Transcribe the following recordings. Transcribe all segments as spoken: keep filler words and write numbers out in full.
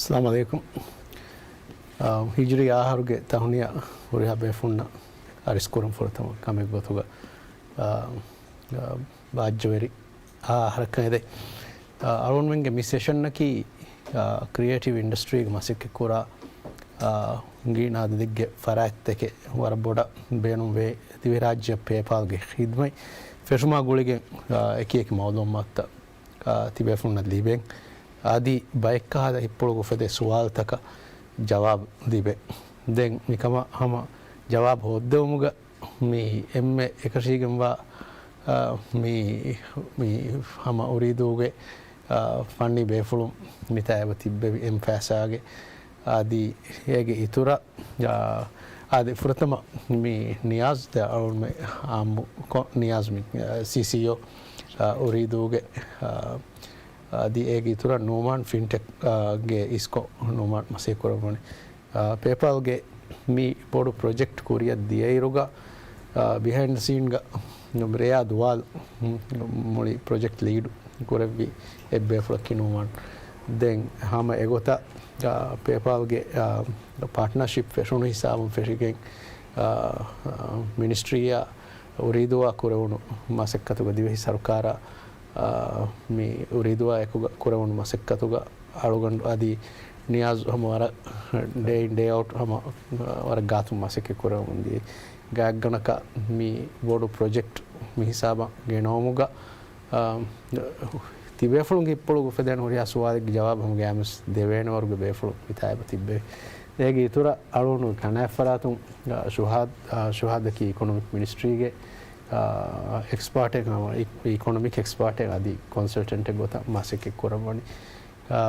އައްސަލާމު ޢަލައިކުމް. އާ، ހިޖުރީ އަހަރުގެ ތަހުނިޔާ ހުރިހާ ބޭފުންނަށް އަރިސްކުރުން ފުރަތަމަ ކަމެއް ގޮތުގަ، އާ، އާ، ބާއްޖަވެރި އާ، އަހަރަކަށް އެދެ. އާ، އަޅުންމެންގެ މި ސެޝަންއަކީ، އާ، ކްރިއޭޓިވް އިންޑަސްޓްރީގެ މަސައްކަތްކުރާ، އާ، ގިނަ އަދަދެއްގެ ފަރާތްތަކެއް ވަރަށް ބޮޑަށް ބޭނުންވޭ ދިވެހިރާއްޖެ ޕޭޕާލްގެ ޚިދްމަތް ފެށުމާ ގުޅިގެން، އާ، އެކި އެކި މައުލޫމާތުތައް އާ، ތިބޭފުޅުންނަށް ލިބެން. އަދި ބައެއްކަހަލަ ހިތްޕުޅުގަ އުފެދޭ ސުވާލުތަކަށް ޖަވާބު ލިބޭ. ދެން މިކަމަށް ހަމަ ޖަވާބު ހޯއްދެވުމުގަ މި އެންމެ އެކަށީގެންވާ، އާ، މި، މި ހަމަ އުރީދޫގެ، އާ، ފަންނީ ބޭފުޅުން މިތާ އެބަ ތިއްބެވި އެމްފާސާގެ އަދި އޭގެ އިތުރަށް، އާ، އާދެ، ފުރަތަމަ މި ނިޔާޒް ދެ އަޅުންމެ އާއްމު ކޮ-، ނިޔާޒް މި، އާ، ސީސީއޯ، އާ، އުރީދޫގެ، އާ، އަދި އޭގެ އިތުރަށް ނޫމާން ފިންޓެކް، އާ، ގެ އިސްކޮ ނޫމާން މަސައްކަތް ކުރައްވަނީ. އާ، ޕޭޕާލްގެ މި ބޮޑު ޕްރޮޖެކްޓް ކުރިއަށް ދިޔައިރުގަ، އާ، ބިހައިންޑް ދަ ސީންގަ ރެޔާ ދުވާލު، މު-، މުޅި ޕްރޮޖެކްޓް ލީޑު ކުރެއްވި އެއްބޭފުޅަކީ ނޫމާން. ދެން ހަމަ އެގޮތަށް، އާ، ޕޭޕާލްގެ، އާ، ޕާޓްނަރޝިޕް ފެށުނު ހިސާބުން ފެށިގެން، އާ، އާ، މިނިސްޓްރީއާ އުރީދޫއާ ކުރެވުނު މަސައްކަތުގަ ދިވެހި ސަރުކާރާ، އާ، މި އުރީދޫއާ އެކުގަ ކުރެވުނު މަސައްކަތުގަ އަޅުގަނޑު އަދި ނިޔާޒް ހަމަ ވަރަށް ޑޭ އިން ޑޭ އައުޓް ހަމަ ވަރަށް ގާތުން މަސައްކަތް ކުރެވެމުން ދިޔަ. ގާތްގަނޑަކަށް މި ބޮޑު ޕްރޮޖެކްޓް މި ހިސާބަށް ގެނައުމުގަ، އާ، ތިބޭފުޅުންގެ ހިތްޕުޅުގަ އުފެދޭނެ ހުރިހާ ސުވާލެއްގެ ޖަވާބު ހަމަ ގައިމުވެސް ދެވޭނެ ވަރުގެ ބޭފުޅުން މިތާ އެބަ ތިއްބެވި. އޭގެ އިތުރަށް އަޅުގަނޑު ކަނާތްފަރާތުން، އާ، ޝުހާދް، އާ، ޝުހާދަކީ އިކޮނޮމިކް މިނިސްޓްރީގެ، އާ، އެކްސްޕާޓެއް ހަމަ އި-، އިކޮނޮމިކް އެކްސްޕާޓެއް އަދި ކޮންސަލްޓެންޓެއް ގޮތަށް މަސައްކަތް ކުރައްވަނީ. އާ،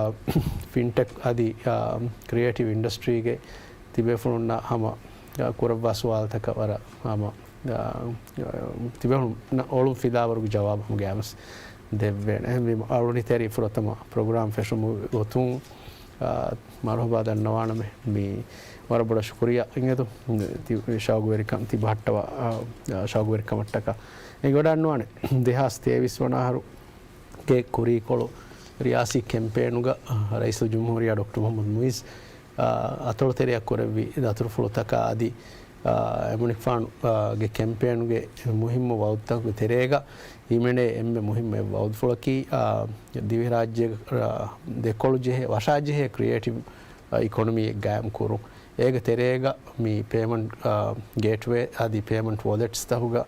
ފިންޓެކް އަދި، އާ، ކްރިއޭޓިވް އިންޑަސްޓްރީގެ ތިބޭފުޅުންނަށް ހަމަ، އާ، ކުރައްވާ ސުވާލުތަކަށް ވަރަށް ހަމަ، އާ، ތިބޭފުޅުންނަށް އޮޅުން ފިލާވަރުގެ ޖަވާބު ހަމަ ގައިމުވެސް ދެއްވޭނެ. އެހެންވީމަ އަޅުގަނޑު ތިޔަރީ ފުރަތަމަ ޕްރޮގްރާމް ފެށުމުގެ ގޮތުން، އާ، މަރުހަބާ ދަންނަވާނަމޭ. މި ވަރަށް ބޮޑަށް ޝުކުރިއްޔާ އިނގޭތޯ. ތި ޝައުގުވެރިކަން ތި ބަހައްޓަވާ، އާ، ޝައުގުވެރިކަމަށްޓަކާ. އެނގިވަޑައިގަންނަވާނެ ދެހާސް ތޭވީސް ވަނަ އަހަރު ގެ ކުރީކޮޅު ރިޔާސީ ކެމްޕޭނުގަ ރައީސުލްޖުމްހޫރިއްޔާ ޑޮކްޓަރ މުޙައްމަދު މުޢިއްޒު، އާ، އަތޮޅުތެރެއަށް ކުރެއްވި ދަތުރުފުޅުތަކާ އަދި، އާ، އެމުނިކުފާނު، އާ، ގެ ކެމްޕޭނުގެ މުހިއްމު ވައުދުތަކުގެ ތެރޭގަ ހިމެނޭ އެންމެ މުހިއްމު އެއް ވައުދުފުޅަކީ، އާ، ދިވެހިރާއްޖޭގަ، އާ، ދެކޮޅު ޖެހޭ، ވަށާ ޖެހޭ ކްރިއޭޓިވް، އާ، އިކޮނޮމީއެއް ގާއިމް ކުރުން. އޭގެ ތެރޭގަ މި ޕޭމަންޓް، އާ، ގޭޓްވޭ އަދި ޕޭމަންޓް ވޮލެޓްސްތަކުގަ،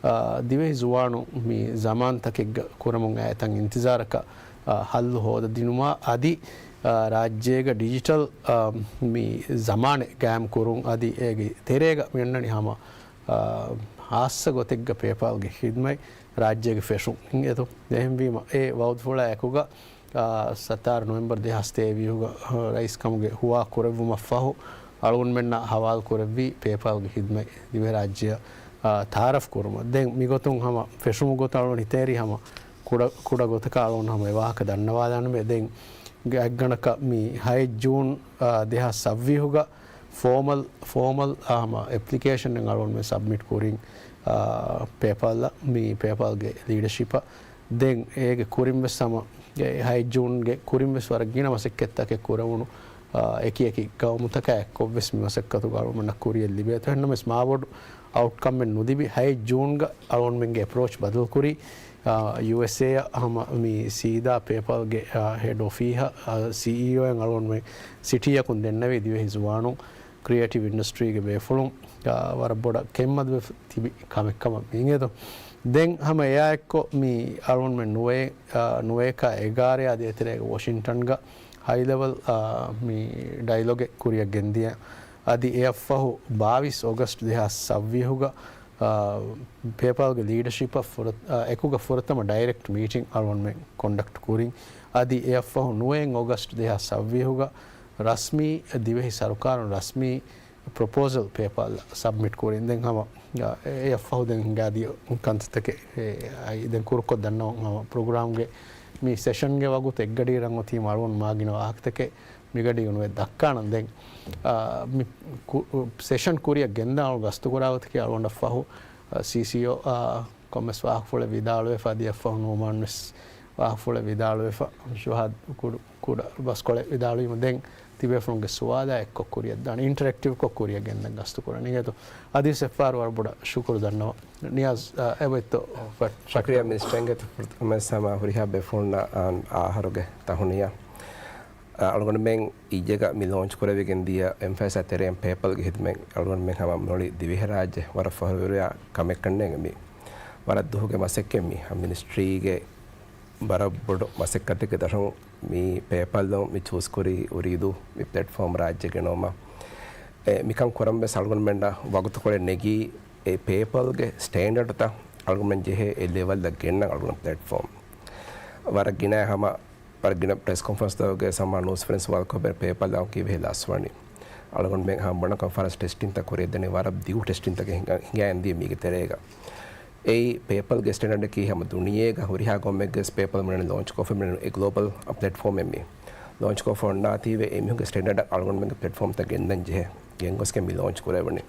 އާ، ދިވެހި ޒުވާނުން މި ޒަމާންތަކެއްގަ ކުރަމުން އައި އެތަން އިންތިޒާރަކަށް، އާ، ހައްލު ހޯދަދިނުމާ އަދި، އާ، ރާއްޖޭގަ ޑިޖިޓަލް، އާ، މި ޒަމާނެއް ގާއިމް ކުރުން އަދި އޭގެ ތެރޭގަ މި އޮންނަނީ ހަމަ، އާ، ހާއްސަ ގޮތެއްގަ ޕޭޕާލްގެ ޚިދްމަތް ރާއްޖޭގެ ފެށުން އިނގޭތޯ. އެހެންވީމަ އެ ވައުދުފުޅާ އެކުގަ، އާ، ސަތާރަ ނޮވެމްބަރު ދެހާސް ތޭވީހުގަ، އާ، ރައީސް ކަމުގެ ހުވާ ކުރެއްވުމަށްފަހު އަޅުގަނޑުމެންނާ ހަވާލު ކުރެއްވީ ޕޭޕާލްގެ ޚިދްމަތް ދިވެހިރާއްޖެއަށް، އާ، ތަޢާރަފް ކުރުމަށް. ދެން މިގޮތުން ހަމަ ފެށުމުގެ ގޮތަށް އަޅުގަނޑު ހިތޭރި ހަމަ ކުޑަ، ކުޑަ ގޮތަކަށް އަޅުގަނޑު ހަމަ އެ ވާހަކަ ދަންނަވާލާނަމޭ. ދެން ގާތްގަނޑަކަށް މި ހައެއް ޖޫން، އާ، ދެހާސް ސައްވީހުގަ ފޯމަލް، ފޯމަލް ހަމަ އެޕްލިކޭޝަނެއް އަޅުގަނޑުމެން ސަބްމިޓް ކުރިން، އާ، ޕޭޕާލްއަށް މި ޕޭޕާލްގެ ލީޑަޝިޕަށް. ދެން އޭގެ ކުރިން ވެސް ހަމަ އެ ހައެއް ޖޫންގެ ކުރިން ވެސް ވަރަށް ގިނަ މަސައްކަތްތަކެއް ކުރެވުނު، އާ، އެކި އެކި ގައުމުތަކާ އެއްކޮށް ވެސް މި މަސައްކަތުގަ އަޅުގަނޑަށް ކުރިއަށް ލިބޭތޯ. އެހެންނަމަވެސް މާބޮޑު އައުޓްކަމެއް ނުލިބި ހައެއް ޖޫންގަ އަޅުގަނޑުމެންގެ އެޕްރޯޗް ބަދަލުކުރީ، އާ، ޔޫއެސްއޭއަށް ހަމަ މި ސީދާ ޕޭޕާލްގެ، އާ، ހެޑް އޮފީހަށް، އާ، ސީއީއޯއިން އަޅުގަނޑުމެން ސިޓީއަކުން ދެންނެވި ދިވެހި ޒުވާނުން ކްރިއޭޓިވް އިންޑަސްޓްރީގެ ބޭފުޅުން، އާ، ވަރަށް ބޮޑަށް ކެތްމަދުވެ ތިބި ކަމެއް ކަމަށް މި އިނގޭތޯ. ދެން ހަމަ އެއާއެއްކޮށް މި އަޅުގަނޑުމެން ނުވައެއް، އާ، ނުވައެކާ އެގާރައާ ދޭތެރޭގަ ވޮޝިންޓަންގަ ހައި ލެވެލް، އާ، މި ޑައިލޮގެއް ކުރިއަށް ގެންދިޔަ. އަދި އެއަށްފަހު ބާވީސް އޮގަސްޓް ދެހާސް ސައްވީހުގަ، އާ، ޕޭޕާލްގެ ލީޑަޝިޕަށް ފުރަ-، އާ، އެކުގަ ފުރަތަމަ ޑައިރެކްޓް މީޓިން އަޅުގަނޑުމެން ކޮންޑަކްޓް ކުރިން. އަދި އެއަށްފަހު ނުވައެއް އޮގަސްޓް ދެހާސް ސައްވީހުގަ ރަސްމީ ދިވެހި ސަރުކާރުން ރަސްމީ ޕްރޮޕޯސަލް ޕޭޕާލް ސަބްމިޓް ކުރިން. ދެން ހަމަ، އާ، އެއަށްފަހު ދެން ހިނގާދިޔަ ކަންތައްތަކެއް، އެ، އައި ދެން ކުރުކޮށް ދަންނަވަން ހަމަ ޕްރޮގްރާމްގެ މި ސެޝަންގެ ވަގުތު އެއްގަޑި ރަން އޮތީމަ އަޅުގަނޑު މާގިނަ ވާހަކަތަކެއް މިގަޑީގަ ނުވެ ދައްކާނަން. ދެން، އާ، މި ކު-، ސެޝަން ކުރިއަށް ގެންދާން ގަސްތުކުރާ ގޮތަކީ އަޅުގަނޑަށްފަހު، އާ، ސީސީއޯ، އާ، ކޮންމެސް ވާހަކަފުޅެއް ވިދާޅުވެފަ އަދި އަށްފަހު ނޫމާން ވެސް ވާހަކަފުޅެއް ވިދާޅުވެފަ، ޝުހާދް ކުޑަ، ކުޑަ ބަސްކޮޅެއް ވިދާޅުވީމަ ދެން ތިބޭފުޅުންގެ ސުވާލާ އެއްކޮށް ކުރިއަށްދާނެ، އިންޓަރެކްޓިވްކޮށް ކުރިއަށް ގެންދަން ގަސްތު ކުރަނީ. އިނގޭތޯ؟ އަދިވެސް އެއްފަހަރު ވަރަށް ބޮޑަށް ޝުކުރު ދަންނަވަން. ނިޔާޒް، އާ، އެބައޮތްތޯ؟ ޝުކުރިއްޔާ މިސްޓަރ އިނގޭތޯ، ފުރަތަމަ ހަމަ ހުރިހާ ބޭފުޅުންނަށް އަހަރުގެ ތަހުނިޔާ. އަޅުގަނޑުމެން އިއްޔެގަ މި ލޯންޗް ކުރެވިގެން ދިޔަ އެމްފެސާ ތެރެއިން ޕޭޕަލްގެ ހިދުމަތް އަޅުގަނޑުމެން ހަމަ މުޅި ދިވެހިރާއްޖެ ވަރަށް ފަހުރުވެރިވާ ކަމެއް ކަންނޭނގެ މި. ވަރަށް ދުވަހުގެ މަސައްކަތް މި މިނިސްޓްރީގެ ވަރަށް ބޮޑު މަސައްކަތެއްގެ ދަށުން މި ޕޭޕަލް މި ޗޫސް ކުރީ އުރީދޫ މި ޕްލެޓްފޯމް ރާއްޖެ ގެނައުމަށް. އެ، މިކަން ކުރަން ވެސް އަޅުގަނޑުމެންނަށް ވަގުތުކޮޅެއް ނެގީ އެ ޕޭޕަލްގެ ސްޓޭންޑަޑްތައް އަޅުގަނޑުމެން ޖެހޭ އެ ލެވަލްއަށް ގެންނަން އަޅުގަނޑު ޕްލެޓްފޯމް. ވަރަށް ގިނަ ހަމަ ވަރަށް ގިނަ ޕްރެސް ކޮންފަރެންސްތަކުގެ ސަމާ ނޫސް ފަރެންސް ވާލްކޮބެ ޕޭޕަލް އައު ކީވެހި ލަސްވަނީ. އަޅުގަނޑުމެން ހަމަ ބޮޑަކަށް ފަރަސް ޓެސްޓިންތައް ކުރިއަށްދަނީ ވަރަށް ދިގު ޓެސްޓިންތަކެއް ހިނގާ، ހިނގާ އެންދިޔަ މީގެ ތެރޭގަ. އެއީ ޕޭޕަލްގެ ސްޓޭންޑަޑަކީ ހަމަ ދުނިޔޭގަ ހުރިހާ ގޮމެއްގެ ޕޭޕަލް މިނެން ލޯންޗް ކޮށްފަ މިނެން އެ ގްލޯބަލް ޕްލެޓްފޯމެއް މި ލޯންޗް ކޮށްފަ އޮންނާތީވެ އެމީހުންގެ ސްޓޭންޑަޑަށް އަޅުގަނޑުމެންގެ ޕްލެޓްފޯމްތައް ގެންދަން ޖެހޭ. ގެންގޮސްގެން މި ލޯންޗް ކުރެވުނީ.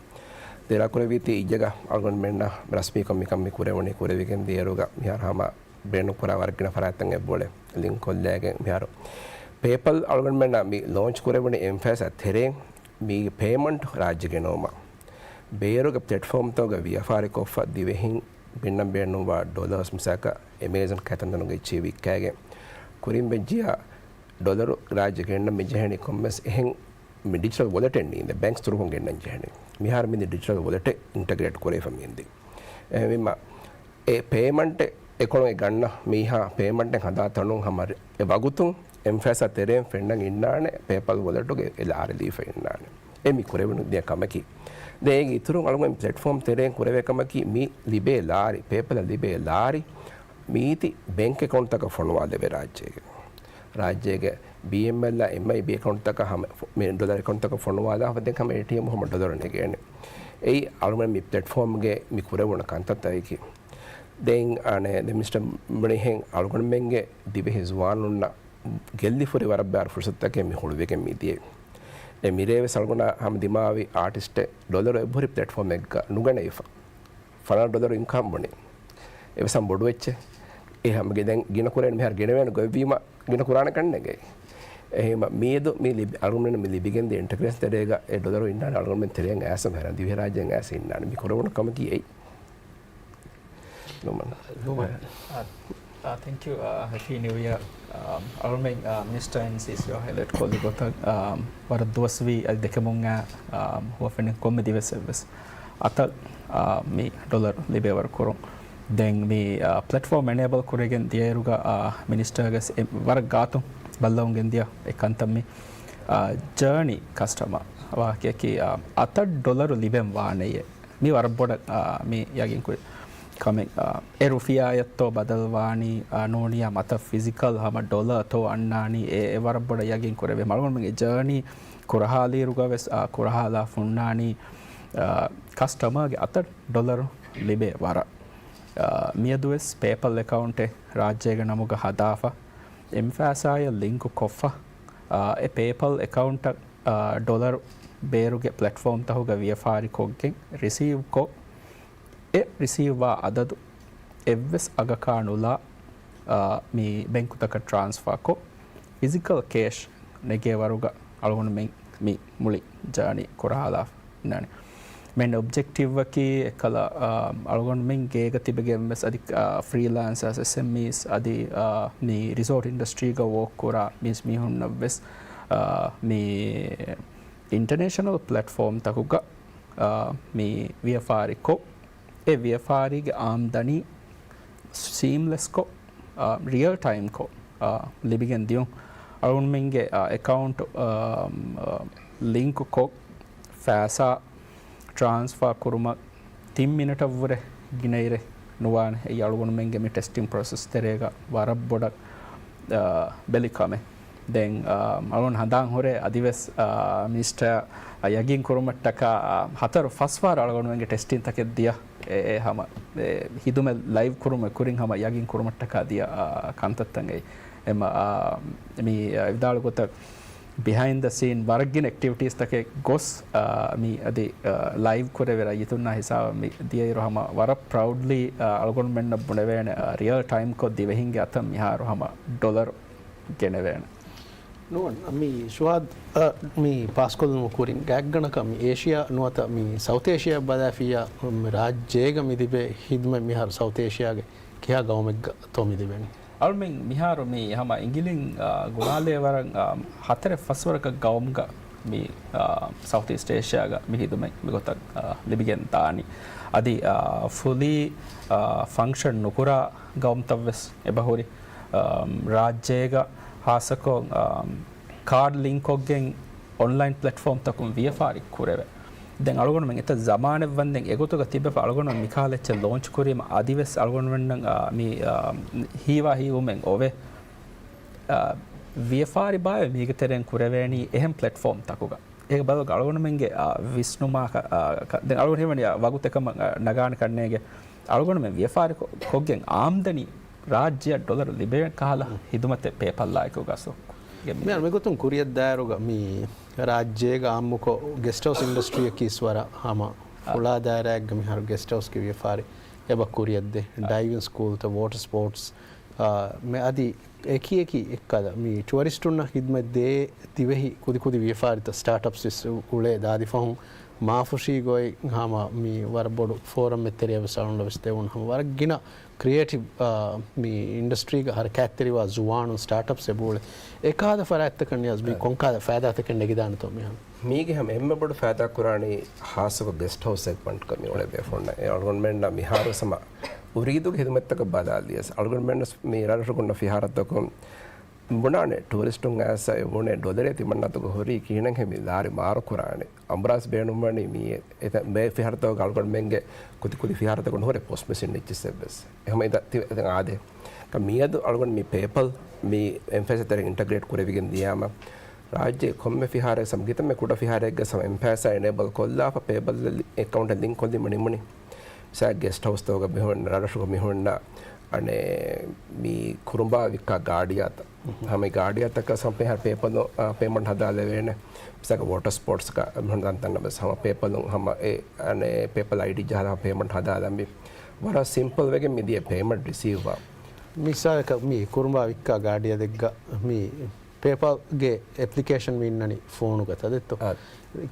ދެރަ ކުރެވީތީ އިއްޔެގަ އަޅުގަނޑުމެންނަށް ރަސްމީކޮށް މިކަން މި ކުރެވުނީ. ކުރެވިގެން ދިޔައިރުގަ މިހާރު ހަމަ ބޭނުންކުރާ ވަރަށް ގިނަ ފަރާތްތައް އެބައުޅޭ. ލިންކް ކޮށްލައިގެން މިހާރު ޕޭޕަލް އަޅުގަނޑުމެންނަށް މި ލޯންޗް ކުރެވުނީ އެމްފެސް އަށް ތެރެއިން މީގެ ޕޭމަންޓް ރާއްޖެ ގެނައުމަށް. ބޭރުގެ ޕްލެޓްފޯމްތަކުގަ ވިޔަފާރި ކޮށްފަ ދިވެހިން ބިންނަން ބޭނުންވާ ޑޮލަރސް މިސާލަކަށް އެމޭޒަން ކައިތަންތަނުގަ އެއްޗެހި ވިއްކާގެން ކުރިން ވެއްޖިޔާ ޑޮލަރު ރާއްޖެ ގެންނަން މި ޖެހެނީ ކޮންމެސް އެހެން މި ޑިޖިޓަލް ވޮލެޓެއް ނީނދެ ބޭންކްސް ތުރުކުން ގެންނަން ޖެހެނީ. މިހާރު މި ޑިޖިޓަލް ވޮލެޓެއް އިންޓަގްރޭޓް ކުރެވިފަ މި އިންދީ. އެހެންވީމަ އެ ޕޭމަންޓެއް އެކޮޅުން އެ ގަންނަ މީހާ ޕޭމަންޓެއް ހަދާ ތަނުން ހަމަ އެ ވަގުތުން އެމްފެސް އަށް ތެރެއިން ފެންނަން އިންނާނެ ޕޭޕަލް ވޮލެޓުގެ އެ ލާރި ލީފަ އިންނާނެ. އެ މި ކުރެވެން ދިޔަ ކަމަކީ. ދެން އޭގެ އިތުރުން އަޅުގަނޑު ޕްލެޓްފޯމް ތެރެއިން ކުރެވޭ ކަމަކީ މި ލިބޭ ލާރި، ޕޭޕަލަށް ލިބޭ ލާރި މީތި ބޭންކް އެކައުންޓްތަކަށް ފޮނުވާލެވޭ ރާއްޖޭގެ. ރާއްޖޭގެ ބީއެމްއެލް އާ އެމްއައިބީ އެކައުންޓްތަކަށް ހަމަ ފޮ-، މި ޑޮލަރ އެކައުންޓްތަކަށް ފޮނުވާލާފަ ދެން ހަމަ އޭޓީއެމް ހަމަ ޑޮލަރު ނެގޭނެ. އެއީ އަޅުގަނޑު މި ޕްލެޓްފޯމްގެ މި ކުރެވުނު ކަންތައްތަކަކީ. ދެން އަނެއް ދެ މިސްޓަ މުޅިހެން އަޅުގަނޑުމެންގެ ދިވެހި ޒުވާނުންނަށް ގެއްލިފުރި ވަރަށް ބާރު ފުރުސަތުތަކެއް މި ހުޅުވިގެން މި ދިޔައީ. އެ މިރޭ ވެސް އަޅުގަނޑަށް ހަމަ ދިމާވި އާޓިސްޓެއް ޑޮލަރު އެއްބުރި ޕްލެޓްފޯމެއްގަ ނުގަނެވިފަ. ފަނަރަ ޑޮލަރު އިންކަމް ބުނި. އެވެސް ހަމަ ބޮޑު އެއްޗެއް. އެ ހަމަގެ ދެން ގިނަ ކުރޭން މިހާރު ގެނެވޭނެ ގޮތްވީމަ ގިނަ ކުރާނެ ކަންނޭނގެ. އެހެންވީމަ މިއަދު މި ލިބި-، އަޅުގަނޑުމެން މި ލިބިގެންދިޔަ އިންޓަރެސްޓް ތެރޭގަ އެ ޑޮލަރު އިންނާނެ އަޅުގަނޑުމެން ތެރެއިން އައިސް މިހާރު ދިވެހިރާއްޖެއިން އައިސް އިންނާނެ. މި ކުރެވުނު ކަމަކީ އެއީ. ނުމަން. ނުމަން. އާ، އާ، ތެންކް ޔޫ، އާ، ހެޕީ ނިއު އިޔާ. އާ، އަޅުމެން، އާ، މިނިސްޓަރ އިން ސީސީއޯ ހައިލައިޓް ކޮށްލި ގޮތަށް، އާ، ވަރަށް ދުވަސްވީ އަދި ދެކެމުން އާ، އާ، ހުވަފެންނެއް ކޮންމެ ދިވެއްސެއްވެސް އަތަށް، އާ، މި ޑޮލަރު ލިބޭވަރު ކުރުން. ދެން މި، އާ، ޕްލެޓްފޯމް އެނޭބަލް ކުރެގެން ދިޔައިރުގަ، އާ، މިނިސްޓަރގެ ވަރަށް ގާތު ބައްލަވަން ގެންދިޔަ އެ ކަންތައް މި، އާ، ޖާނީ ކަސްޓަމާ ވާހަކަޔަކީ، އާ، އަތަށް ޑޮލަރު ލިބެން ވާނެޔޭ. މި ވަރަށް ބޮޑަށް، އާ، މި ޔަގީން ކުރި ކަމެއް، އާ، އެ ރުފިޔާއަށްތޯ ބަދަލު ވާނީ، އާ، ނޫނިޔާ މަތަ ފިޒިކަލް ހަމަ ޑޮލަރތޯ އަންނާނީ، އެ، އެ ވަރަށް ބޮޑަށް ޔަގީން ކުރެވޭ. އަޅުގަނޑުމެންގެ ޖާނީ ކުރަހާލިއިރުގަ ވެސް، އާ، ކުރަހާލާފަ ހުންނާނީ، އާ، ކަސްޓަމާގެ އަތަށް ޑޮލަރު ލިބޭ ވަރަށް. އާ، މިއަދު ވެސް ޕޭޕަލް އެކައުންޓެއް ރާއްޖޭގެ ނަމުގަ ހަދާފަ، އެމްފެސާއަށް ލިންކު ކޮށްފަ، އާ، އެ ޕޭޕަލް އެކައުންޓަށް އާ، ޑޮލަރު ބޭރުގެ ޕްލެޓްފޯމްތަކުގަ ވިޔަފާރިކޮށްގެން ރިސީވްކޮށް، އެ ރިސީވްވާ އަދަދު އެއްވެސް އަގަކާ ނުލާ، އާ، މި ބެންކުތަކަށް ޓްރާންސްފާކޮށް، ފިޒިކަލް ކޭޝް ނެގޭ ވަރުގަ އަޅުގަނޑުމެން މި މުޅި ޖާނީ ކުރަހާލާފަ އިންނާނެ. މެން އޮބްޖެކްޓިވްއަކީ އެކަލަ، އާ، އަޅުގަނޑުމެން ގޭގަ ތިބެގެން ވެސް އަދި، އާ، ފްރީލާންސާސް، އެސްއެމްއީސް އަދި، އާ، މި ރިސޯޓް އިންޑަސްޓްރީގަ ވޯކް ކުރާ މީސް މީހުންނަށް ވެސް، އާ، މި އިންޓަނޭޝަނަލް ޕްލެޓްފޯމްތަކުގަ، އާ، މި ވިޔަފާރިކޮށް، އެ ވިޔަފާރީގެ އާމްދަނީ ސީމްލެސްކޮށް، އާ، ރިއަލް ޓައިމްކޮށް، އާ، ލިބިގެން ދިޔުން. އަޅުގަނޑުމެންގެ، އާ، އެކައުންޓް، އާ، އާ، ލިންކުކޮށް، ފައިސާ ޓްރާންސްފާ ކުރުމަށް ތިން މިނެޓަށްވުރެ ގިނައިރެއް ނުވާނެ. އެއީ އަޅުގަނޑުމެންގެ މި ޓެސްޓިން ޕްރޮސެސް ތެރޭގަ ވަރަށް ބޮޑަށް، އާ، ބެލި ކަމެއް. ދެން، އާ، އަޅުގަނޑު ހަނދާން ހުރޭ އަދިވެސް، އާ، މިނިސްޓަރ ޔަގީން ކުރުމަށްޓަކާ، އާ، ހަތަރު ފަސް ފަހަރު އަޅުގަނޑުމެންގެ ޓެސްޓިން ތަކެއް ދިޔަ، އެ، އެ ހަމަ، އެ ހިދުމަތް ލައިވް ކުރުމުގެ ކުރިން ހަމަ ޔަގީން ކުރުމަށްޓަކާ ދިޔަ، އާ، ކަންތައްތައް އެއީ. އެމަ، އާ، މި، އާ، ވިދާޅު ގޮތަށް ބިހައިންޑް ދަ ސީން ވަރަށް ގިނަ އެކްޓިވިޓީސްތަކެއް ގޮސް، އާ، މި އަދި، އާ، ލައިވް ކުރެވޭ ރައްޔިތުންނާ ހިސާބަށް މި ދިޔައިރު ހަމަ ވަރަށް ޕްރައުޑްލީ، އާ، އަޅުގަނޑުމެންނަށް ބުނެވޭނެ، އާ، ރިއަލް ޓައިމްކޮށް ދިވެހިންގެ އަތަށް މިހާރު ހަމަ ޑޮލަރު ގެނެވޭނެ. ނޫން، މި ޝުވާދް، އަ، މި ޕާސްކޮށްލުމުގެ ކުރިން ގާތްގަނޑަކަށް މި އޭޝިޔާ ނުވަތަ މި ސައުތް އޭޝިޔާ ބަލާފިއްޔާ، މި ރާއްޖޭގަ މި ލިބޭ ހިދުމަތް މިހާރު ސައުތް އޭޝިޔާގެ ކިހާ ގައުމެއްގަ ތޯ މި ލިބެނީ؟ އަޅުމެން މިހާރު މި ހަމަ އިނގިލިން، އާ، ގުޅާލޭ ވަރަށް، އާ، ހަތަރެއް ފަސްވަރަކަށް ގައުމުގަ މި، އާ، ސައުތް އީސްޓް އޭޝިޔާގަ މި ހިދުމަތް މިގޮތަށް، އާ، ލިބިގެން ދާނީ. އަދި، އާ، ފުލީ، އާ، ފަންކްޝަން ނުކުރާ ގައުމުތައްވެސް އެބަހުރި. އާ، ރާއްޖޭގަ ހާއްސަކޮށް، އާ، ކާޑް ލިންކްކޮށްގެން އޮންލައިން ޕްލެޓްފޯމްތަކުން ވިޔަފާރި ކުރެވޭ. ދެން އަޅުގަނޑުމެން އެތައް ޒަމާނެއް ވަންދެން އެގޮތުގަ ތިބެފަ އަޅުގަނޑުމެން މިކާލެ އެއްޗެއް ލޯންޗް ކުރީމަ އަދިވެސް އަޅުގަނޑުމެންނަށް، އާ، މި، އާ، ހީވާ ހީވުމެއް އޮވޭ. އާ، ވިޔަފާރި ބާވެ މީގެ ތެރެއިން ކުރެވޭނީ އެހެން ޕްލެޓްފޯމްތަކުގަ. އޭގެ ބަދަލުގަ އަޅުގަނޑުމެންގެ، އާ، ވިސްނުމާ ކަ-، އާ، ކަ-، ދެން އަޅުގަނޑު ހީވަނީ، އާ، ވަގުތެއް ކަމަށް، އާ، ނަގާނެ ކަންނޭގެ. އަޅުގަނޑުމެން ވިޔަފާރި ކޮ-، ކޮށްގެން އާމްދަނީ ރާއްޖެއަށް ޑޮލަރު ލިބޭނެ ކަހަލަ ހިދުމަތެއް ޕޭޕަލްއާއެކު ގަސް މި މިގޮތުން ކުރިއަށްދާއިރުގަ މި ރާއްޖޭގަ އާއްމުކޮށް ގެސްޓް ހައުސް އިންޑަސްޓްރީއަކީސް ވަރަށް ހަމަ ފުޅާ ދާއިރާއެއްގަ މިހާރު ގެސްޓް ހައުސްގެ ވިޔަފާރި އެބަ ކުރިއަށްދޭ. ޑައިވިން ސްކޫލްތައް، ވޯޓަ ސްޕޯޓްސް، އާ، މި އަދި އެކި އެކި އެއްކަލަ މި ޓުއަރިސްޓުންނަށް ހިދުމަތް ދޭ ދިވެހި ކުދިކުދި ވިޔަފާރިތައް ސްޓާޓްއަޕްސް ވެސް އުޅޭ ދާދި ފަހުން މާފުށީ ގޮތް ހަމަ މި ވަރަށް ބޮޑު ފޯރަމް އެއްތެރެޔަށް ވެސް އަޅުގަނޑަށް ވެސް ދެވުނު ހަމަ ވަރަށް ގިނަ ކްރިއޭޓިވް، އާ، މި އިންޑަސްޓްރީގަ ހަރަކާތްތެރިވާ ޒުވާނުން ސްޓާޓްއަޕްސް އެބައުޅޭ. އެކާދަ ފަރާތްތަކަށް ނިޔާޒް މި ކޮންކާދަ ފައިދާތަކެއް ނެގިދާނެތޯ މިހާރު؟ މީގެ ހަމަ އެންމެ ބޮޑު ފައިދާ ކުރާނީ ހާއްސަކޮށް ގެސްޓް ހައުސް ސެގްމަންޓްގަ މި އުޅޭ ބޭފުޅުންނަށް. އެ އަޅުގަނޑުމެންނަށް މިހާރު ހަމަ އުރީދޫގެ ހިދުމަތްތަކަށް ބަލާލިޔަސް އަޅުގަނޑުމެން މި ރަށްރަށުގަ އޮންނަ ފިހާރަތަކުން ބުނާނެ ޓޫރިސްޓުން އައިސް އެ ބުނޭ ޑޮލަރެއް ތިމަންނަތަކު ހުރީ ކިހިނެއްހޭ މި ލާރި މާރު ކުރާނެ. އަނބުރާސް ބޭނުންވަނީ މި އެތަ-، ބޭ ފިހާރަތަކުގަ އަޅުގަނޑުމެންގެ ކުދިކުދި ފިހާރަތަކުން ހުރެ ޕޮސްޓް މެޝިން އެއްޗިސް އެއްވެސް. އެހެން އިތަ ތި-، އެތަ އާދޭ. ކަ މިއަދު އަޅުގަނޑު މި ޕޭޕަލް މި އެމް-ފައިސާ ތެރެ އިންޓަގްރޭޓް ކުރެވިގެން ދިޔާމަ، ރާއްޖޭ ކޮންމެ ފިހާރައެއް ސަމް ގިތަންމެ ކުޑަ ފިހާރައެއްގަ ސަމް އެމް-ފައިސާ އެނޭބަލް ކޮށްލާފަ ޕޭޕަލް ލި-، އެކައުންޓެއް ލިންކް ކޮށްލީމަ ނިމުނީ. މިސާލަށް ގެސްޓް ހައުސްތަކުގަ މިހުންނަ، ރަށްރަށުގަ މިހުންނަ، އަނެއް މި ކުރުނބާ ވިއްކާ ގާޑިޔާތައް. ހަމަ ގާޑިޔާތަކަށް ސަމް ޕޭހަރ ޕޭޕަލް، އާ، ޕޭމަންޓް ހަދާލެވޭނެ. މިސާލަކަށް ވޯޓަ ސްޕޯޓްސްގަ މިހުން ދަންތަންނަ ވެސް ހަމަ ޕޭޕަލުން ހަމަ އެ، އަނެއް ޕޭޕަލް އައިޑީ ޖަހާލާ ހަމަ ޕޭމަންޓް ހަދާލަންވީ. ވަރަށް ސިމްޕަލް ވެގެން މިދިޔަ ޕޭމަންޓް ރިސީވްވާ. މިސާލަކަށް މި ކުރުނބާ ވިއްކާ ގާޑިއަދެއްގަ މި ޕޭޕަލްގެ އެޕްލިކޭޝަން މި އިންނަނީ ފޯނުގަ ތަދެއްތޯ؟ އާ.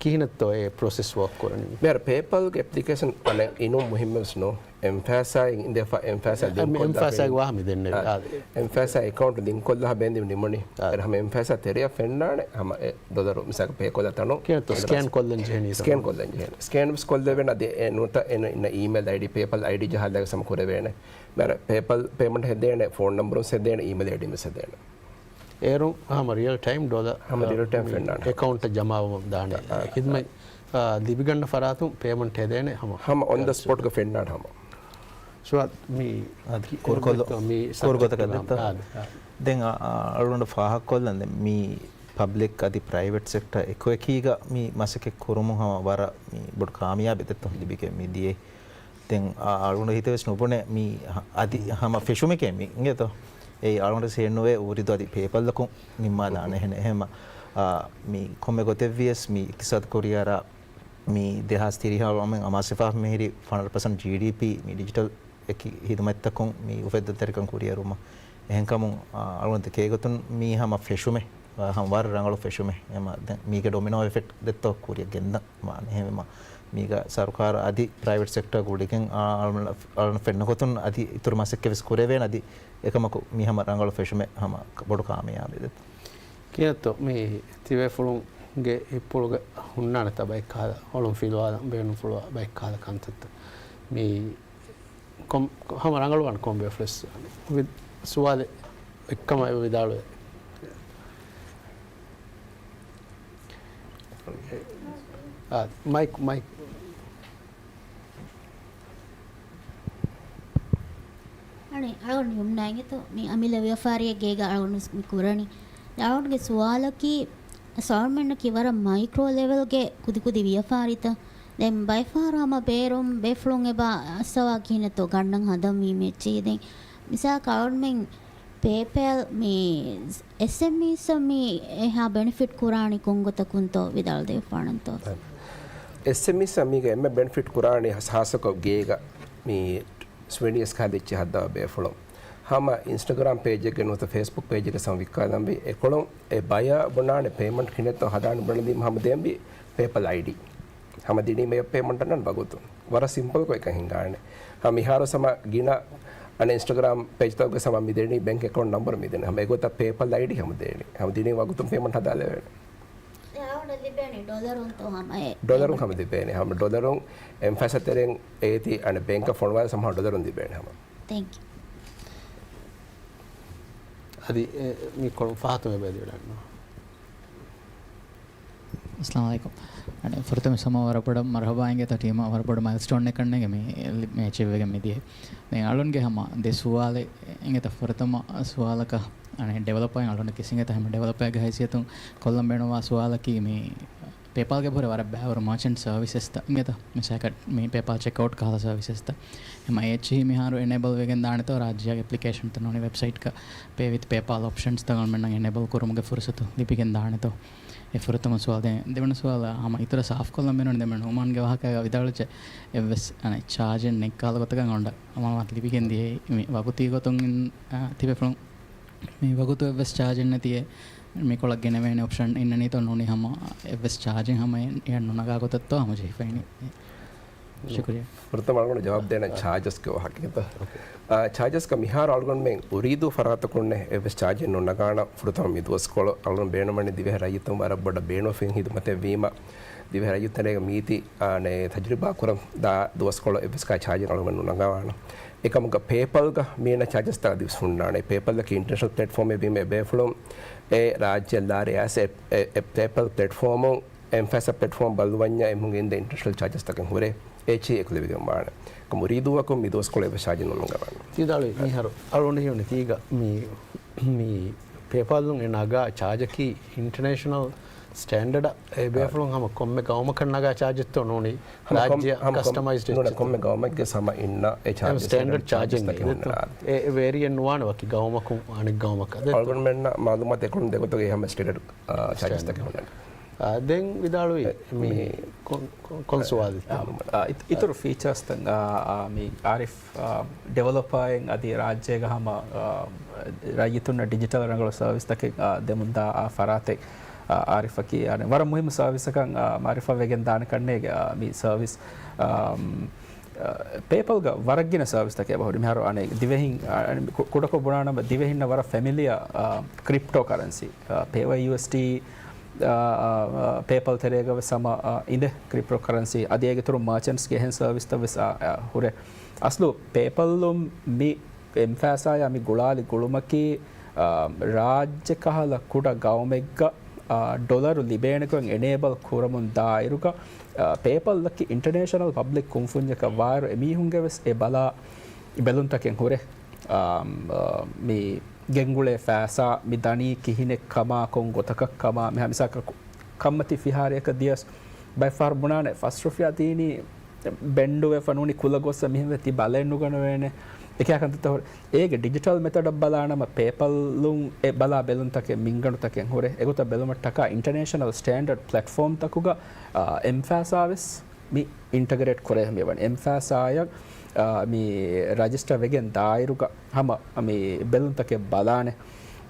ކިހިނެއްތޯ އެ ޕްރޮސެސް ވޯކް ކުރަނީ؟ މިހާރު ޕޭޕަލްގެ އެޕްލިކޭޝަން އަނެއް އިނުން މުހިއްމެއް ވެސް ނޫން. އެމް-ފައިސާއިން އިންދެފަ، އެމް-ފައިސާ އެ، ލިންކް ކޮށްލާ އެމް-ފައިސާގެ ވާހަ މި ދެންނެވި. އާ. އާ. އެމް-ފައިސާ އެކައުންޓް ލިންކް ކޮށްލާ ބޭންދި ނިމުނީ. އާ. އެ ހަމަ އެމް-ފައިސާ ތެރެއަށް ފެންނާނެ ހަމަ އެ ޑޮލަރު މިސާލަކަށް ޕޭ ކޮށްލާ ތަނު. ކިހިނެއްތޯ ސްކޭން ކޮށްލަން ޖެހެނީ؟ ސްކޭން ކޮށްލަން ޖެހޭނެ. ސްކޭން ވެސް ކޮށްލެވޭނެ އަދި އެ ނުވަތަ އެ އިންނަ އީމެއިލް އައިޑީ، ޕޭޕަލް އައިޑީ ޖަހާލާގެ ހަމަ ކުރެވޭނެ. މިހާރު ޕޭޕަލް ޕޭމަންޓް ހެދޭނެ، ފޯން ނަމްބަރުން ހެދޭނެ، އީމެއިލް އައިޑީން ވެސް ހެދޭނެ. އޭރުން ހަމަ ރިއަލް ޓައިމް ޑޮލަރ ހަމަ ރިއަލް ޓައިމް މި ފެންނާނެ. އެކައުންޓަށް ޖަމާވަމުން ދާނެ. އާ، އާ، ހިދުމަތް، އާ، ލިބިގަންނަ ފަރާތުން ޕޭމަންޓް ހެދޭނެ ހަމަ. ހަމަ އޮން ދަ ސްޕޮޓްގަ ފެންނާނެ ހަމަ. ސުވާ މި އަދި ކުރުކޮށްލު-، މި ކުރުގޮތަކަށް ސަބްޖެކްޓް ދެއްތޯ؟ އާ، އާ. ދެން އަ-، އަ-، އަޅުގަނޑު ފާހަގަކޮށްލަން ދެން މި ޕަބްލިކް އަދި ޕްރައިވެޓް ސެކްޓަ އެކުއެކީގަ މި މަސައްކަތް ކުރުމުން ހަމަ ވަރަށް މި ބޮޑު ކާމިޔާބެއް ދެއްތޯ ލިބިގެން މި ދިޔައީ. ދެން އަ-، އަޅުގަނޑު ހިތަށް ވެސް ނުބުނޭ މި ހަ-، އަދި ހަމަ ފެށުމެކޭ މި އިނގޭތޯ. އެއީ އަޅުގަނޑު ހިޔެއްނުވޭ އުރިދު އަދި ޕޭޕަލްއަކުން ނިންމާލާނެ އެހެން. އެހެންމަ، އާ، މި ކޮންމެ ގޮތެއްވިޔަސް މި އިޤްތިޞާދު ކުރިއަރާ މި ދެހާސް ތިރީހަށް އަޅުމެން އަމާޒުވެފާ މިހިރީ ފަނަރަ ޕަސެންޓް ޖީޑީޕީ މި ޑިޖިޓަލް އެކި ހިދުމަތްތަކުން މި އުފެއްދުންތެރިކަން ކުރިއެރުމަށް. އެހެންކަމުން، އާ، އަޅުގަނޑު ދެކޭގޮތުން މީ ހަމަ ފެށުމެއް، އާ، ހަމަ ވަރަށް ރަނގަޅު ފެށުމެއް. އެހެންމަ ދެން މީގެ ޑޮމިނޯ އެފެކްޓް ދެއްތޯ ކުރިއަށް ގެންދަން ވާނެ. އެހެންވީމަ މީގަ ސަރުކާރު އަދި ޕްރައިވެޓް ސެކްޓަރ ގުޅިގެން، އާ، އަޅުގަނޑު ފެންނަ ގޮތުން އަދި އިތުރު މަސައްކަތް ވެސް ކުރެވޭނެ އަދި އެކަމަކު މީ ހަމަ ރަނގަޅު ފެށުމެއް ހަމަ ބޮޑު ކާމިޔާބެއް ދެއްތޯ. ކިހިނެއްތޯ މި ތިބޭފުޅުންގެ ހިތްޕުޅުގަ ހުންނާނެތާ ބައެއް ކަހަލަ އޮޅުން ފިލުވާލަން ބޭނުންފުޅުވާ ބައެއް ކަހަލަ ކަންތައްތައް؟ މި ކޮން-، ހަމަ ރަނގަޅުވާނެ ކޮންމެ ބޭފުޅެއް ވި-، ސުވާލެއް އެއްކަމަށް އެބަ ވިދާޅުވޭ. އާ، މައިކް، މައިކް. އަނެއް، އަޅުގަނޑު ހިމްނާއިނގެތޯ، މި އަމިއްލަ ވިޔަފާރިއެއްގޭގަ އަޅުގަނޑު ވެސް މި ކުރަނީ. ދެން އަޅުގަނޑުގެ ސުވާލަކީ، ސޯލްމެންނަކީ ވަރަށް މައިކްރޯ ލެވެލްގެ ކުދިކުދި ވިޔަފާރިތައް. ދެން ބައެއްފަހަރު ހަމަ ބޭރުން ބޭފުޅުން އެބަ އައްސަވާ ކިހިނެއްތޯ ގަންނަން ހަދަން ވީމެ އެއްޗެހި. ދެން މިސާލަކަށް އަޅުގަނޑުމެން ޕޭޕޭލް މި އެސްއެމްއީސް މި އެހާ ބެނެފިޓް ކުރާނީ ކޮންގޮތަކުންތޯ ވިދާޅު ދެވިފާނަންތޯ؟ އެސްއެމްއީސް މީގެ އެންމެ ބެނެފިޓް ކުރާނީ ހާއްސަކޮށް ގޭގަ މި ސުވެނިއަސް ކާދެއްޗި ހައްދާ ބޭފުޅުން. ހަމަ އިންސްޓަގްރާމް ޕޭޖެއްގެ ނުވަތަ ފޭސްބުކް ޕޭޖެއްގެ ސަމަ ވިއްކާލަންވީ އެކޮޅުން އެ ބަޔާ ބުނާނެ ޕޭމަންޓް ކިހިނެއްތޯ ހަދާނެ ބުނެލީމަ ހަމަ ދޭންވީ ޕޭޕަލް އައިޑީ. ހަމަ ދިނީމަ ޕޭމަންޓަށް ވަގުތު. ވަރަށް ސިމްޕަލްކޮށް އެކަން ހިނގާނެ. ހަމަ މިހާރު ސަމަ ގިނަ އަނެއް އިންސްޓަގްރާމް ޕޭޖްތަކުގެ ސަމަ މި ދެނީ ބޭންކް އެކައުންޓް ނަމްބަރު މި ދެނީ. ހަމަ އެގޮތަށް ޕޭޕަލް އައިޑީ ހަމަ ދޭނީ. ހަމަ ދިނީ ވަގުތުން ޕޭމަންޓް ހަދާލެވޭނެ. އެ އަޅުގަނޑަށް ލިބޭނީ ޑޮލަރުންތޯ ހަމަ އެ ޑޮލަރުން ހަމަ ލިބޭނެ. ހަމަ ޑޮލަރުން އެމް ފާސް ތެރެއިން އޭތި އަނެއް ބޭންކަށް ފޮނުވާލަ ސަމަހަ ޑޮލަރުން ލިބޭނެ ހަމަ. ތެންކް ޔޫ. އަދި އެ، މި ކޮޅުން ފަހަތު މެ ބައި ލިބިވަޑަންނަ. އައްސަލާމު ޢަލައިކުމް. އަނެއް ފުރަތަމަ ސަމަ ވަރަށް ބޮޑަށް މަރުޙަބާ އިނގޭތަ ޓީމަށް ވަރަށް ބޮޑު މައިލްސްޓޯން އެއް ކަންނޭނގެ މި، މި އެޗީވް ވެގެން މިދިޔަ. ދެން އަޅުންގެ ހަމަ ދެ ސުވާލެއް އިނގޭތަ ފުރަތަމަ ސުވާލަކަށް އަނެއް ޑިވެލޮޕަރ އަޅުން ކިސިނގޭތަ ހަމަ ޑިވެލޮޕަރގެ ހައިސިއްޔަތުން ކޮށްލަން ބޭނުންވާ ސުވާލަކީ މި ޕޭޕާލްގެ ބުރެ ވަރަށް ބައިވަރު މާޗެންޓް ސަރވިސަސްތައް އިނގޭތަ؟ މިސާލަކަށް މި ޕޭޕާލް ޗެކްއައުޓް ކަހަލަ ސަރވިސަސްތައް. ހަމަ އެއްޗިހި މިހާރު އެނޭބަލް ވެގެން ދާނެތޯ؟ ރާއްޖޭގެ އެޕްލިކޭޝަންތައް ނޫނީ ވެބްސައިޓްގަ ޕޭ ވިތް ޕޭޕާލް އޮޕްޝަންސްތައް އަޅުމެންނަށް އެނޭބަލް ކުރުމުގެ ފުރުސަތު ލިބިގެން ދާނެތޯ؟ އެ ފުރަތަމަ ސުވާލު. ދެން ދެވަނަ ސުވާލަށް ހަމަ އިތުރަށް ސާފުކޮށްލަން ބޭނުން ދެމެން ނުޢުމާންގެ ވާހަކައިގަ ވިދާޅުވެއްޖެ އެއްވެސް އަނެއް ޗާޖެއް ނެތް ކަހަލަ ގޮތަކަށް އަޅުގަނޑަށް އަމަނުވާތަ ލިބިގެން ދިޔައީ މި ވަގުތީ ގޮތުން އިން، އާ، ތިބޭފުޅުން މި ވަގުތު އެއްވެސް ޗާޖެއް ނެތިއޭ މިކޮޅަށް ގެނެވޭނެ އޮޕްޝަން އިންނަނީތޯ ނޫނީ ހަމަ އެއްވެސް ޗާޖެއް ހަމަ އެ-، އެއަށް ނުނަގާ ގޮތަށްތޯ ހަމަ ޖެހިފައިނީ؟ ޝުކުރިއްޔާ. ފުރަތަމަ އަޅުގަނޑު ޖަވާބު ދޭނަން ޗާޖަސްގެ ވާހަކައިގެ. އާ، ޗާޖަސްގަ މިހާރު އަޅުގަނޑުމެން އުރީދޫ ފަރާތަކުންނެއް އެއްވެސް ޗާޖެއް ނުނަގާނަ ފުރަތަމަ މި ދުވަސްކޮޅު އަޅުގަނޑު ބޭނުންވަނީ ދިވެހި ރައްޔިތުން ވަރަށް ބޮޑަށް ބޭނުންވެފައި ހިދުމަތެއް ވީމަ، ދިވެހި ރައްޔިތުންގެ މީތި، އާ، ނޭ، ތަޖުރިބާ ކުރަން ދާ ދުވަސްކޮޅު އެއްވެސް ކާ ޗާޖެއް އަޅުގަނޑު ނުނަގާނަ. އެކަމުގަ ޕޭޕަލްގަ މީނަ ޗާޖަސްތައް އަދިވެސް ހުންނާނެ. ޕޭޕަލްއަކީ އިންޓަރނޭޝަނަލް ޕްލެޓްފޯމެއް ވީމަ އެބޭފުޅުން އެ ރާއްޖެ ލާރި އައިސް އެ، އެ، އެ ޕޭޕަލް ޕްލެޓްފޯމުން އެމް ފާސް ޕްލެޓްފޯމް ބައްލަވަންޏާ އެމީހުން ގެންދޭ އިންޓަރނޭޝަނަލް ޗާޖަސްތަކެއް ހުރޭ. އެއްޗިހި އެކު ލިބިގެން ވާނެ. އެކަމު އުރީދޫއަކުން މި ދުވަސްކޮޅު އެއްވެސް ޗާޖެއް ނުނަގަވާނެ. ތި ދާޅުވި މިހާރު އަޅުގަނޑު ހީވަނީ ތީގަ މި، މި ޕޭޕާލުން އެ ނަގާ ޗާޖަކީ އިންޓަރނޭޝަނަލް ސްޓޭންޑަޑަށް އެ ބޭފުޅުން ހަމަ ކޮންމެ ގައުމަކަށް ނަގާ ޗާޖެއްތޯ ނޫނީ؟ ހަމަ ކޮން-، ރާއްޖެއަށް ހަމަ ކޮން-، ކަސްޓަމައިޒްޑް ނޫނީ އެއްޗެއް. ކޮންމެ ގައުމެއްގެ ހަމަ އިންނަ އެ ހަމަ ސްޓޭންޑަޑް ޗާޖެއް ނޫނީ. އެ ވޭރިއެންޓް ނުވާނެ ވަކި ގައުމަކުން އަނެއް ގައުމަކަށް. އަޅުގަނޑުމެންނަށް މައުލޫމާތު އެކޮޅުން ދެގޮތުގެ ހަމަ ސްޓޭންޑަޑް، އާ، ޗާޖަސްތަކެއް ހުންނަނީ. އާ، ދެން ވިދާޅުވި އެ، މި މި ކޮން، ކޮން، ކޮން ސުވާލެއް؟ އާ، އިތުރު ފީޗާސްތައް، އާ، އާ، މި އާރިފް، އާ، ޑިވެލޮޕާއިން އަދި ރާއްޖޭގަ ހަމަ، އާ، ރައްޔިތުންނަށް ޑިޖިޓަލް ރަނގަޅު ސަރވިސްތަކެއް، އާ، ދެމުންދާ، އާ، ފަރާތެއް، އާ، އާރިފަކީ، އާ، ވަރަށް މުހިއްމު ސަރވިސަކަށް، އާ، މައުރިފާ ވެގެން ދާނެ ކަންނޭނގެ، އާ، މި ސަރވިސް، އާ، އާ، ޕޭޕަލްގަ ވަރަށް ގިނަ ސަރވިސްތަކެއް އެބަހުރި. މިހާރު އަނެއް ދިވެހިން، އާ، ކު-، ކުޑަކޮށް ބުނާނަމަ ދިވެހިންނަށް ވަރަށް ފެމިލިއާ، އާ، ކްރިޕްޓޯ ކަރެންސީ. އާ، ޕޭވައި ޔޫއެސްޑީ، އާ، އާ، ޕޭޕަލް ތެރޭގަ ވެސް ހަމަ، އާ، އިނދެ ކްރިޕްޓޯ ކަރެންސީ. އަދި އޭގެ އިތުރުން މާޗެންޓްސްގެ އެހެން ސަރވިސްތައް ވެސް، އާ، އާ، ހުރޭ. އަސްލު ޕޭޕަލްއުން މި އެމް ފާސްއާއާ މި ގުޅާލި ގުޅުމަކީ، އާ، ރާއްޖެ ކަހަލަ ކުޑަ ގައުމެއްގަ، އާ، ޑޮލަރު ލިބޭނެކަން އެނޭބަލް ކުރަމުން ދާއިރުގަ، އާ، ޕޭޕަލްއަކީ އިންޓަރނޭޝަނަލް ޕަބްލިކް ކުންފުންޏަކަށް ވާއިރު އެމީހުންގެ ވެސް އެ ބަލާ ބެލުންތަކެއް ހުރޭ. އާ، އާ، މި ގެންގުޅޭ ފައިސާ މި ދަނީ ކިހިނެއް ކަމާ، ކޮން ގޮތަކަށް ކަމާ، މިހާ މިސާލަކަށް ކަ-، ކަންމަތީ ފިހާރައަކަށް ދިޔަސް ބައެއް ފަހަރު ބުނާނެ ފަސް ރުފިޔާ ދީނީ ބެންޑުވެފަ ނޫނީ ކުލަ ގޮއްސަ މިހެން ވެ ތި ބަލައެއް ނުގަނެވޭނެ. އެކިޔާ ކަންތައްތައް ހުރޭ. އޭގެ ޑިޖިޓަލް މެތަޑަށް ބަލާނަމަ ޕޭޕަލުން އެ ބަލާ ބެލުންތަކެއް މިންގަނޑުތަކެއް ހުރޭ. އެގޮތަށް ބެލުމަށްޓަކާ އިންޓަރނޭޝަނަލް ސްޓޭންޑަޑް ޕްލެޓްފޯމްތަކުގަ، އާ، އެމް ފާސްއާ ވެސް މި އިންޓަގްރޭޓް ކުރޭ މިވަނީ. އެމް ފާސްއާއަށް، އާ، މި ރަޖިސްޓަރ ވެގެން ދާއިރުގަ ހަމަ މި ބެލުންތަކެއް ބަލާނެ.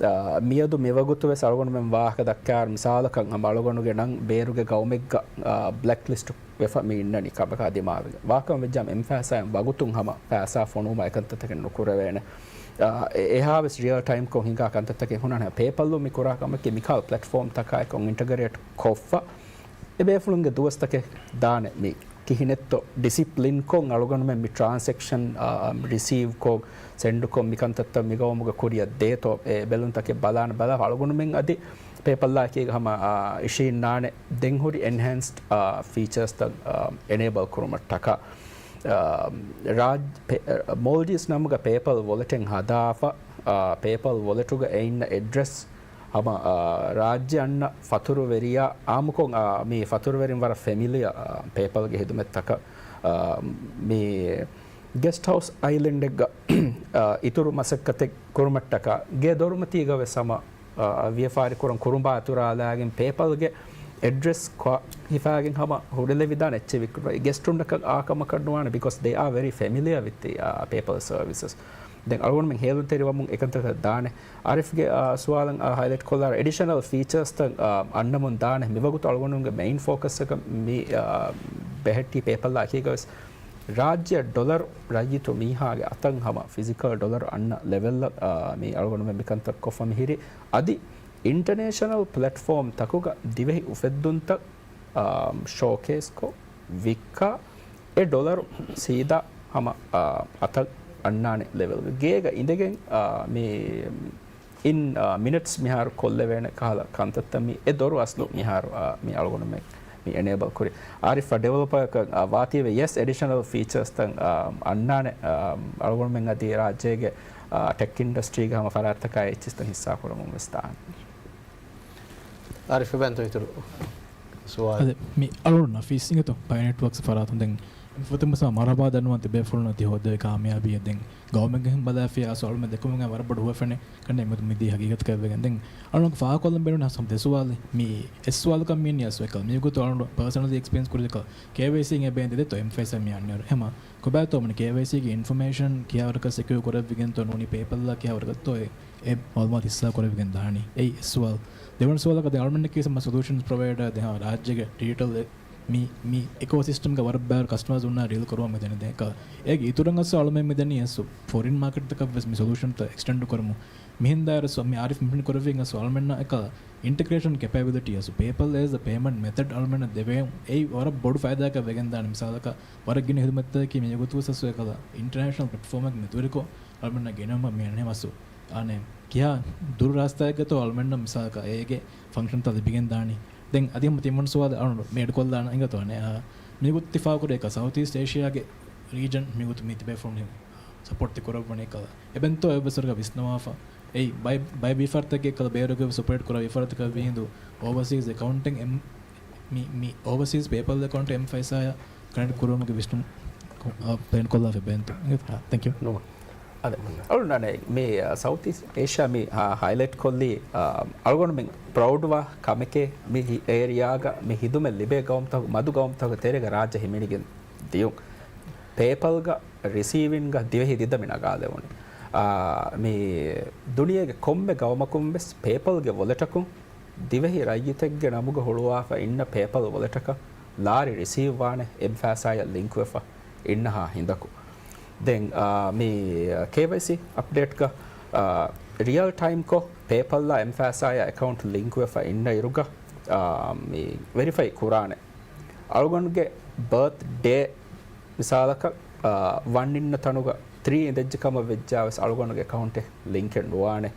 އާ، މިއަދު މިވަގުތު ވެސް އަޅުގަނޑުމެން ވާހަކަ ދައްކާއިރު މިސާލަކަށް ހަމަ އަޅުގަނޑުގެ ނަން ބޭރުގެ ގައުމެއްގަ، އާ، ބްލެކް ލިސްޓް ވެފަ މި އިންނަނީ ކަމަކާ ދިމާވެގެން. ވާކަން ވެއްޖާމަ އެމް ފާސްއާއިން ވަގުތުން ހަމަ ފައިސާ ފޮނުވުމާ އެކަންތައްތަކެއް ނުކުރެވޭނެ. އާ، އެ-، އެހާވެސް ރިއަލް ޓައިމްކޮށް ހިނގާ ކަންތައްތަކެއް ހުންނާނެ. ޕޭޕަލުން މި ކުރާ ކަމަކީ މިކަހަލަ ޕްލެޓްފޯމްތަކާއެކު އިންޓަގްރޭޓް ކޮށްފަ އެބޭފުޅުންގެ ދުވަސްތަކެއް ދާނެ މި ކިހިނެއްތޯ ޑިސިޕްލިންކޮށް އަޅުގަނޑުމެން މި ޓްރާންސެކްޝަން، އާ، ރިސީވްކޮށް، ސެންޑްކޮށް މި ކަންތައްތައް މިގައުމުގަ ކުރިއަށް ދޭތޯ އެ ބެލުންތަކެއް ބަލާން ބަލާ އަޅުގަނޑުމެން އަދި ޕޭޕަލްއާއެކީގަ ހަމަ، އާ، އިށީންނާނެ. ދެން ހުރި އެންހޭންސްޑް، އާ، ފީޗާސްތައް، އާ، އެނޭބަލް ކުރުމަށްޓަކާ، އާ، ރާއް-، ޕޭ-، މޯލްޑިވްސް ނަމުގަ ޕޭޕަލް ވޮލެޓެއް ހަދާފަ، އާ، ޕޭޕަލް ވޮލެޓުގަ އެ އިންނަ އެޑްރެސް ހަމަ، އާ، ރާއްޖެ އަންނަ ފަތުރުވެރިޔާ އާއްމުކޮށް، އާ، މި ފަތުރުވެރިން ވަރަށް ފެމިލިއާ، އާ، ޕޭޕަލްގެ ހިދުމަތްތަކަށް، އާ، މި ގެސްޓް ހައުސް އައިލެންޑެއްގަ، އާ، އިތުރު މަސައްކަތެއް ކުރުމަށްޓަކާ، ގޭ ދޮރުމަތީގަ ވެސް ހަމަ، އާ، ވިޔަފާރި ކުރަން ކުރުނބާ އަތުރާލާގެން ޕޭޕަލްގެ އެޑްރެސް ކޮ ހިފާގެން ހަމަ ހުޑެލެވިދާނެ އެއްޗެއް ވިއްކުރުން. ގެސްޓުންނަކަށް އާ ކަމަކަށް ނުވާނެ، because they are very familiar with the, uh, PayPal services. ދެން އަޅުގަނޑުމެން ހޭލުންތެރިވަމުން އެކަންތަކަށް ދާނެ. އާރިފްގެ، އާ، ސުވާލަށް، އާ، ހައިލައިޓް ކޮށްލާ އެޑިޝަނަލް ފީޗާސްތައް، އާ، އަންނަމުން ދާނެ. މިވަގުތު އަޅުގަނޑުމެންގެ މެއިން ފޯކަސްއަކަށް މި، އާ، ބެހެއްޓީ ޕޭޕަލްއާ އެކީގަވެސް ރާއްޖެއަށް ޑޮލަރު ރައްޔިތު މީހާގެ އަތަށް ހަމަ ފިޒިކަލް ޑޮލަރު އަންނަ ލެވެލްއަށް، އާ، މި އަޅުގަނޑުމެން މިކަންތައް ކޮށްފަ މިހިރީ. އަދި އިންޓަނޭޝަނަލް ޕްލެޓްފޯމް ތަކުގަ ދިވެހި އުފެއްދުންތައް، އާ، ޝޯކޭސްކޮށް ވިއްކާ، އެ ޑޮލަރު ސީދާ ހަމަ، އާ، އަތަށް އަންނާނެ ލެވެލްގެ. ގޭގަ އިނދެގެން، އާ، މި އިން، އާ، މިނެޓްސް މިހާރު ކޮށްލެވޭނެ ކަހަލަ ކަންތައްތައް މި އެ ދޮރު އަސްލު މިހާރު، އާ، މި އަޅުގަނޑުމެން މި އެނޭބަލް ކުރި. އާރިފް ޑިވެލޮޕަރ އަކަށް، އާ، ވާތީވެ ޔެސް އެޑިޝަނަލް ފީޗާސްތައް، އާ، އަންނާނެ، އާ، އަޅުގަނޑުމެން އަދި ރާއްޖޭގެ، އާ، ޓެކް އިންޑަސްޓްރީގެ ހަމަ ފަރާތްތަކާ އެއްޗިސްތައް ހިއްސާ ކުރަމުން ވެސް ދާނެ. އާރިފް އެބައިންތޯ އިތުރު ސުވާލެއް؟ އަދެ، މި އަޅުން ނަފީސް އިނގޭތޯ ޕައި ނެޓްވޯކްސް ފަރާތުން ދެން ފުތުމަސާ މަރުހަބާ ދަންނަވަން ތިބޭފުޅުންނަށް ތި ހޯއްދެވި ކާމިޔާބީއަށް. ދެން ގައުމެއްގެ ހިން ބަލާފިޔާ ސުވާލުމެއް ދެކުމުގެ ވަރަށް ބޮޑު ހުވަފެނެއް ކަންނޭ މި ދީ ހަގީގަތަކަށް ވެގެން. ދެން އަޅުން ފާހަގަކޮށްލަން ބޭނުން ހަސަން ދެ ސުވާލެއް. މި އެއް ސުވާލަކަށް މި ނިޔަސް އެކަލް މި ގޮތު އަޅުން ޕާސަނަލީ އެކްސްޕީރިއެންސް ކުރި ކަލް ކޭވައިސީ އެބޭން ދެދެތޯ އެމްފައިސާ މި އަންނައިރު. ހަމަ ކޮބާތޯ މަނި ކޭވައިސީގެ އިންފޮމޭޝަން ކިހާވަރަކަށް ސެކިއު ކުރެވިގެންތޯ ނޫނީ ޕޭޕަލްއާ ކިހާވަރަކަށްތޯ އެ އެ މައުލޫމާތު ހިއްސާ ކުރެވިގެން ދާނީ. އެއީ އެއް ސުވާލު. ދެވަނަ ސުވާލަކަށް ދެން އަޅުމެންނަކީ ސަމް ސޮލޫޝަންސް ޕްރޮވައިޑާ ދެން ރާއްޖޭގެ ޑިޖިޓަލް އެ މި، މި އިކޯ ސިސްޓަމްގެ ވަރަށް ބާރު ކަސްޓަމަރސް އުންނާ ޑީލް ކުރުވަން މިދަނީ ދެން. އޭގެ އިތުރަށް އަސް އަޅުމެން މިދަނީ އަސް ފޮރިން މާކެޓްތަކަށް ވެސް މި ސޮލޫޝަންތައް އެކްސްޓެންޑް ކުރަމު. މިހިންދާ އަސް މި އާރިފް މި ކުރެއްވިން އަސް އަޅުމެންނަށް އެކަ އިންޓިގްރޭޝަން ކެޕަބިލިޓީ އަސް ޕޭޕަލް އޭޒް އަ ޕޭމަންޓް މެތަޑް އަޅުމެންނަށް ދެވޭ. އެއީ ވަރަށް ބޮޑު ފައިދާއަކަށް ވެގެން ދާނެ. މިސާލަކަށް ވަރަށް ގިނަ ހިދުމަތްތަކަކީ މި ގޮތު ސަސް އެކަލަ އިންޓަރނޭޝަނަލް ޕްލެޓްފޯމެއްގެ މެދުވެރިކޮށް އަޅުމެންނަށް ގެނައުމަށް މި އަންނަ މަސް. އާނެ، ކިހާ ދުރު ރާސްތާއެއްގަތޯ އަޅުމެންނަށް މިސާލަކަށް އޭގެ ފަންކްޝަންތައް ލިބިގެން ދާނީ. ދެން އަދި ހަމަ ތިންވަނަ ސުވާލެއް އަޅުން މި އެޑްކޮށްލާނަ އިނގޭތޯ އާނެ. އާ، މިގޮތު ތި ފާހަގަކުރި އެކަ ސައުތް އީސްޓް އޭޝިޔާގެ ރީޖަން މިގޮތު މި ތިބޭފުޅުން ސަޕޯޓް ތި ކުރައްވަނީ ކަލަ. އެބެންތޯ އެއްވެސް ވަރަކަށް ވިސްނަވާފަ. އެއީ ބައި، ބައި ވިޔަފާރިތަކެއް ކަލަ ބޭރުގެ ސޮޕްރޭޓް ކުރާ ވިޔަފާރިތަކަށް ވީހިނދު އޯވަސީޒް އެކައުންޓެއް އެމް، މި، މި އޯވަސީޒް ޕޭޕަލް އެކައުންޓް އެމް ފައިސާޔާ ކަނެކްޓް ކުރުމުގެ ވިސްނުން، އާ، ޕްލޭން ކޮށްލާފަ އެބެންތޯ. ތެންކް ޔޫ. ނޯ. އަދެ، އަޅުންނާނެ މި، އާ، ސައުތް އީސްޓް އޭޝިޔާ މި، އާ، ހައިލައިޓް ކޮށްލީ، އާ، އަޅުގަނޑުމެން ޕްރައުޑްވާ ކަމެކޭ މި ހި-، އޭރިޔާގަ މި ހިދުމަތް ލިބޭ ގައުމުތަކު، މަދު ގައުމުތަކުގެ ތެރޭގަ ރާއްޖެ ހިމެނިގެން ދިޔުން. ޕޭޕަލްގަ ރިސީވިންގ ދިވެހި ދިދަ މި ނަގާލެވުނީ. އާ، މި ދުނިޔޭގެ ކޮންމެ ގައުމަކުން ވެސް ޕޭޕަލްގެ ވޮލެޓަކުން ދިވެހި ރައްޔިތެއްގެ ނަމުގަ ހުޅުވާފަ އިންނަ ޕޭޕަލް ވޮލެޓަކަށް ލާރި ރިސީވް ވާނެ އެމް ފައިސާޔަށް ލިންކުވެފަ އިންނަހާ ހިނދަކު. ދެން، އާ، މި ކޭވައިސީ އަޕްޑޭޓްގަ، އާ، ރިއަލް ޓައިމްކޮށް ޕޭޕަލްއާ އެމް ފައިސާޔާ އެކައުންޓް ލިންކުވެފަ އިންނަ އިރުގަ، އާ، މި ވެރިފައި ކުރާނެ. އަޅުގަނޑުގެ ބަރތް ޑޭ މިސާލަކަށް، އާ، ވަން އިންނަ ތަނުގަ ތްރީ އިނދެއްޖެ ކަމަށް ވެއްޖާވެސް އަޅުގަނޑުގެ އެކައުންޓެއް ލިންކެއް ނުވާނެ.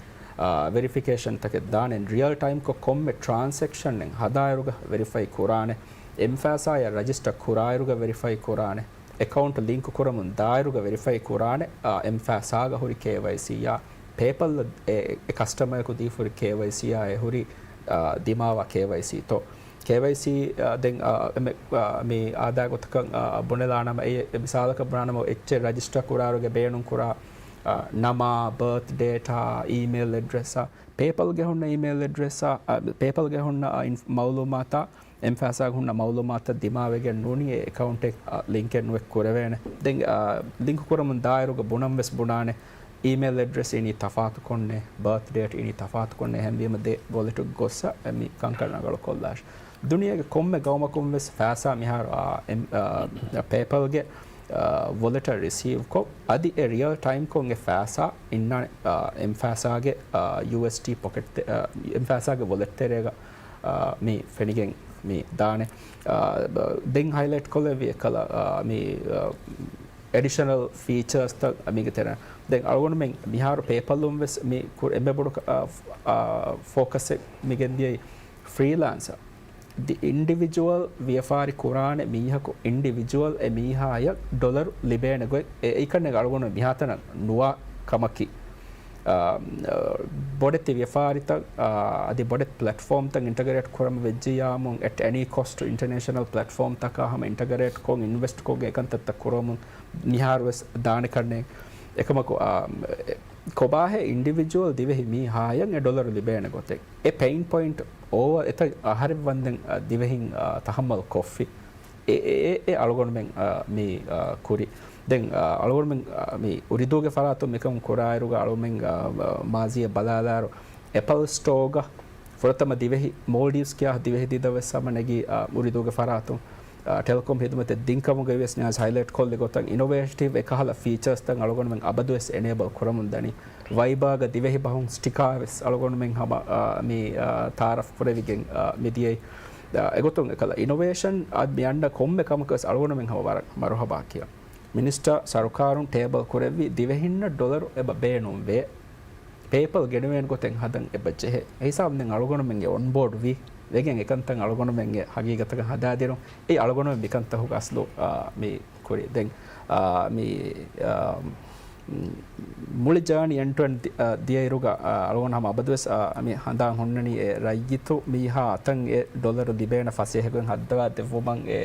އާ، ވެރިފިކޭޝަންތަކެއް ދާނެ. ރިއަލް ޓައިމްކޮށް ކޮންމެ ޓްރާންސެކްޝަނެއް ހަދާއިރުގަ ވެރިފައި ކުރާނެ. އެމް ފައިސާޔަށް ރަޖިސްޓަރ ކުރާއިރުގަ ވެރިފައި ކުރާނެ. އެކައުންޓް ލިންކު ކުރަމުން ދާއިރުގަ ވެރިފައި ކުރާނެ، އާ، އެމް ފައިސާގަ ހުރި ކޭވައިސީއާ، ޕޭޕަލް އެ، އެ ކަސްޓަމަރަކު ދީފަ ހުރި ކޭވައިސީއާ އެ ހުރި، އާ، ދިމާވާ ކޭވައިސީތޯ. ކޭވައިސީ، އާ، ދެން، އާ، އެމެ-، އާ، މި އާދައިގެ ގޮތަކަށް، އާ، ބުނެލާނަމަ، އެ، އެ މިސާލަކަށް ބުނާނަމަ އެއްޗެއް ރަޖިސްޓަރ ކުރާއިރުގަ ބޭނުން ކުރާ، އާ، ނަމާ، ބަރތް ޑޭޓާ، އީމެއިލް އެޑްރެސްއާ، ޕޭޕަލްގެ ހުންނަ އީމެއިލް އެޑްރެސްއާ، އާ، ޕޭޕަލްގެ ހުންނަ، އާ، އިން-، މައުލޫމާތާ، އެމް ފައިސާގެ ހުންނަ މައުލޫމާތަށް ދިމާވެގެން ނޫނީ އެ އެކައުންޓެއް، އާ، ލިންކެއް ނުވެ ކުރެވޭނެ. ދެން، އާ، ލިންކު ކުރަމުން ދާއިރުގަ ބުނަން ވެސް ބުނާނެ. އީމެއިލް އެޑްރެސް އިނީ ތަފާތު ކޮންނޭ، ބަރތް ޑޭޓް އިނީ ތަފާތު ކޮންނޭ، އެހެންވީމަ ދެ ވޮލެޓު ގޮއްސަ މި ކަންކަން ރަނގަޅު ކޮށްލާށި. ދުނިޔޭގެ ކޮންމެ ގައުމަކުން ވެސް ފައިސާ މިހާރު، އާ، އެމް-، އާ، ޕޭޕަލްގެ، އާ، ވޮލެޓަށް ރިސީވް ކޮށް، އަދި އެ ރިއަލް ޓައިމް ކޮށް އެ ފައިސާ އިންނާނެ، އާ، އެމް ފައިސާގެ، އާ، ޔޫއެސްޑީ ޕޮކެޓް ތެ-، އާ، އެމް ފައިސާގެ ވޮލެޓް ތެރޭގަ، އާ، މި ފެނިގެން މި ދާނެ. އާ، ދެން ހައިލައިޓް ކޮށްލެވި އެކަލަ، އާ، މި، އާ، އެޑިޝަނަލް ފީޗާސްތައް މީގެ ތެރެއިން. ދެން އަޅުގަނޑުމެން މިހާރު ޕޭޕަލުން ވެސް މި ކުރ-، އެންމެ ބޮޑު ކަ-، އާ، އާ، ފޯކަސްއެއް މި ގެންދިޔައީ ފްރީލާންސަރ. ދި އިންޑިވިޖުއަލް ވިޔަފާރި ކުރާނެ މީހަކު އިންޑިވިޖުއަލް އެ މީހާޔަށް ޑޮލަރު ލިބޭނެ ގޮތް އެ އެއިކަންނެއް އަޅުގަނޑު މިހާތަނަށް ނުވާ ކަމަކީ. އާ، ބޮޑެތި ވިޔަފާރިތައް، އާ، އަދި ބޮޑެތި ޕްލެޓްފޯމްތައް އިންޓަގްރޭޓް ކުރަމުން ވެއްޖިއްޔާމު، at any cost international ޕްލެޓްފޯމްތަކާ ހަމަ އިންޓަގްރޭޓް ކޮށް، އިންވެސްޓް ކޮށް އެކަންތައްތައް ކުރަމުން މިހާރުވެސް ދާނެ ކަންނޭނގެ. އެކަމަކު، އާ، ކޮބާހޭ އިންޑިވިޖުއަލް ދިވެހި މީހާޔަށް އެ ޑޮލަރު ލިބޭނެ ގޮތެއް؟ އެ ޕެއިން ޕޮއިންޓް އޯވަރ އެތައް އަހަރެއް ވަންދެން، އާ، ދިވެހިން، އާ، ތަހައްމަލް ކޮށްފި. އެ، އެ، އެ، އެ އަޅުގަނޑުމެން، އާ، މި، އާ، ކުރި. ދެން، އާ، އަޅުގަނޑުމެން، އާ، މި އުރިދޫގެ ފަރާތުން މިކަމު ކުރާއިރުގަ އަޅުގަނޑުމެން، އާ، މާޒީއަށް ބަލާލާއިރު، އެޕަލް ސްޓޯގަ ފުރަތަމަ ދިވެހި، މޯލްޑިވްސް ކިޔާ ދިވެހި ދީދަ ވެސް ހަމަ ނެގި، އާ، އުރިދޫގެ ފަރާތުން، އާ، ޓެލެކޮމް ހިދުމަތެއް ދިން ކަމުގައި ވެސް ނިޔާޒް ހައިލައިޓް ކޮށްލި ގޮތަށް، އިނޮވޭޓިވް އެކަހަލަ ފީޗާސްތައް އަޅުގަނޑުމެން އަބަދުވެސް އެނޭބަލް ކުރަމުން ދަނީ. ވައިބާގަ ދިވެހި ބަހުން ސްޓިކާ ވެސް އަޅުގަނޑުމެން ހަމަ، އާ، މި، އާ، ތައާރަފް ކުރެވިގެން، އާ، މި ދިޔައީ. އާ، އެގޮތުން އެކަލަ އިނޮވޭޝަން އަދި މި އަންނަ ކޮންމެ ކަމަކަށް ވެސް އަޅުގަނޑުމެން ހަމަ ވަރަށް މަރުހަބާ ކިޔަން. މިނިސްޓަރ ސަރުކާރުން ޓޭބަލް ކުރެއްވި ދިވެހިންނަށް ޑޮލަރު އެބަ ބޭނުންވޭ. ޕޭޕަލް ގެނެވޭނެ ގޮތެއް ހަދަން އެބަ ޖެހޭ. އެހިސާބުން ދެން އަޅުގަނޑުމެންގެ އޮންބޯޑް ވީ. ވެގެން އެކަންތައް އަޅުގަނޑުމެންގެ ހަގީގަތަކަށް ހަދާދިނުން. އެއީ އަޅުގަނޑުމެން މިކަންތަކުގަ އަސްލު، އާ، މި ކުރީ. ދެން، އާ، މި، އާ، މުޅި ޖާނި އެންޑް ޓު އެންޑް ދި-، އާ، ދިޔައިރުގަ، އާ، އަޅުގަނޑު ހަމަ އަބަދުވެސް، އާ، މި ހަނދާން ހުންނަނީ އެ ރައްޔިތު މީހާ އަތަށް އެ ޑޮލަރު ލިބޭނެ ފަސޭހަގޮތް ހައްދަވާ ދެއްވުމަށް އެ،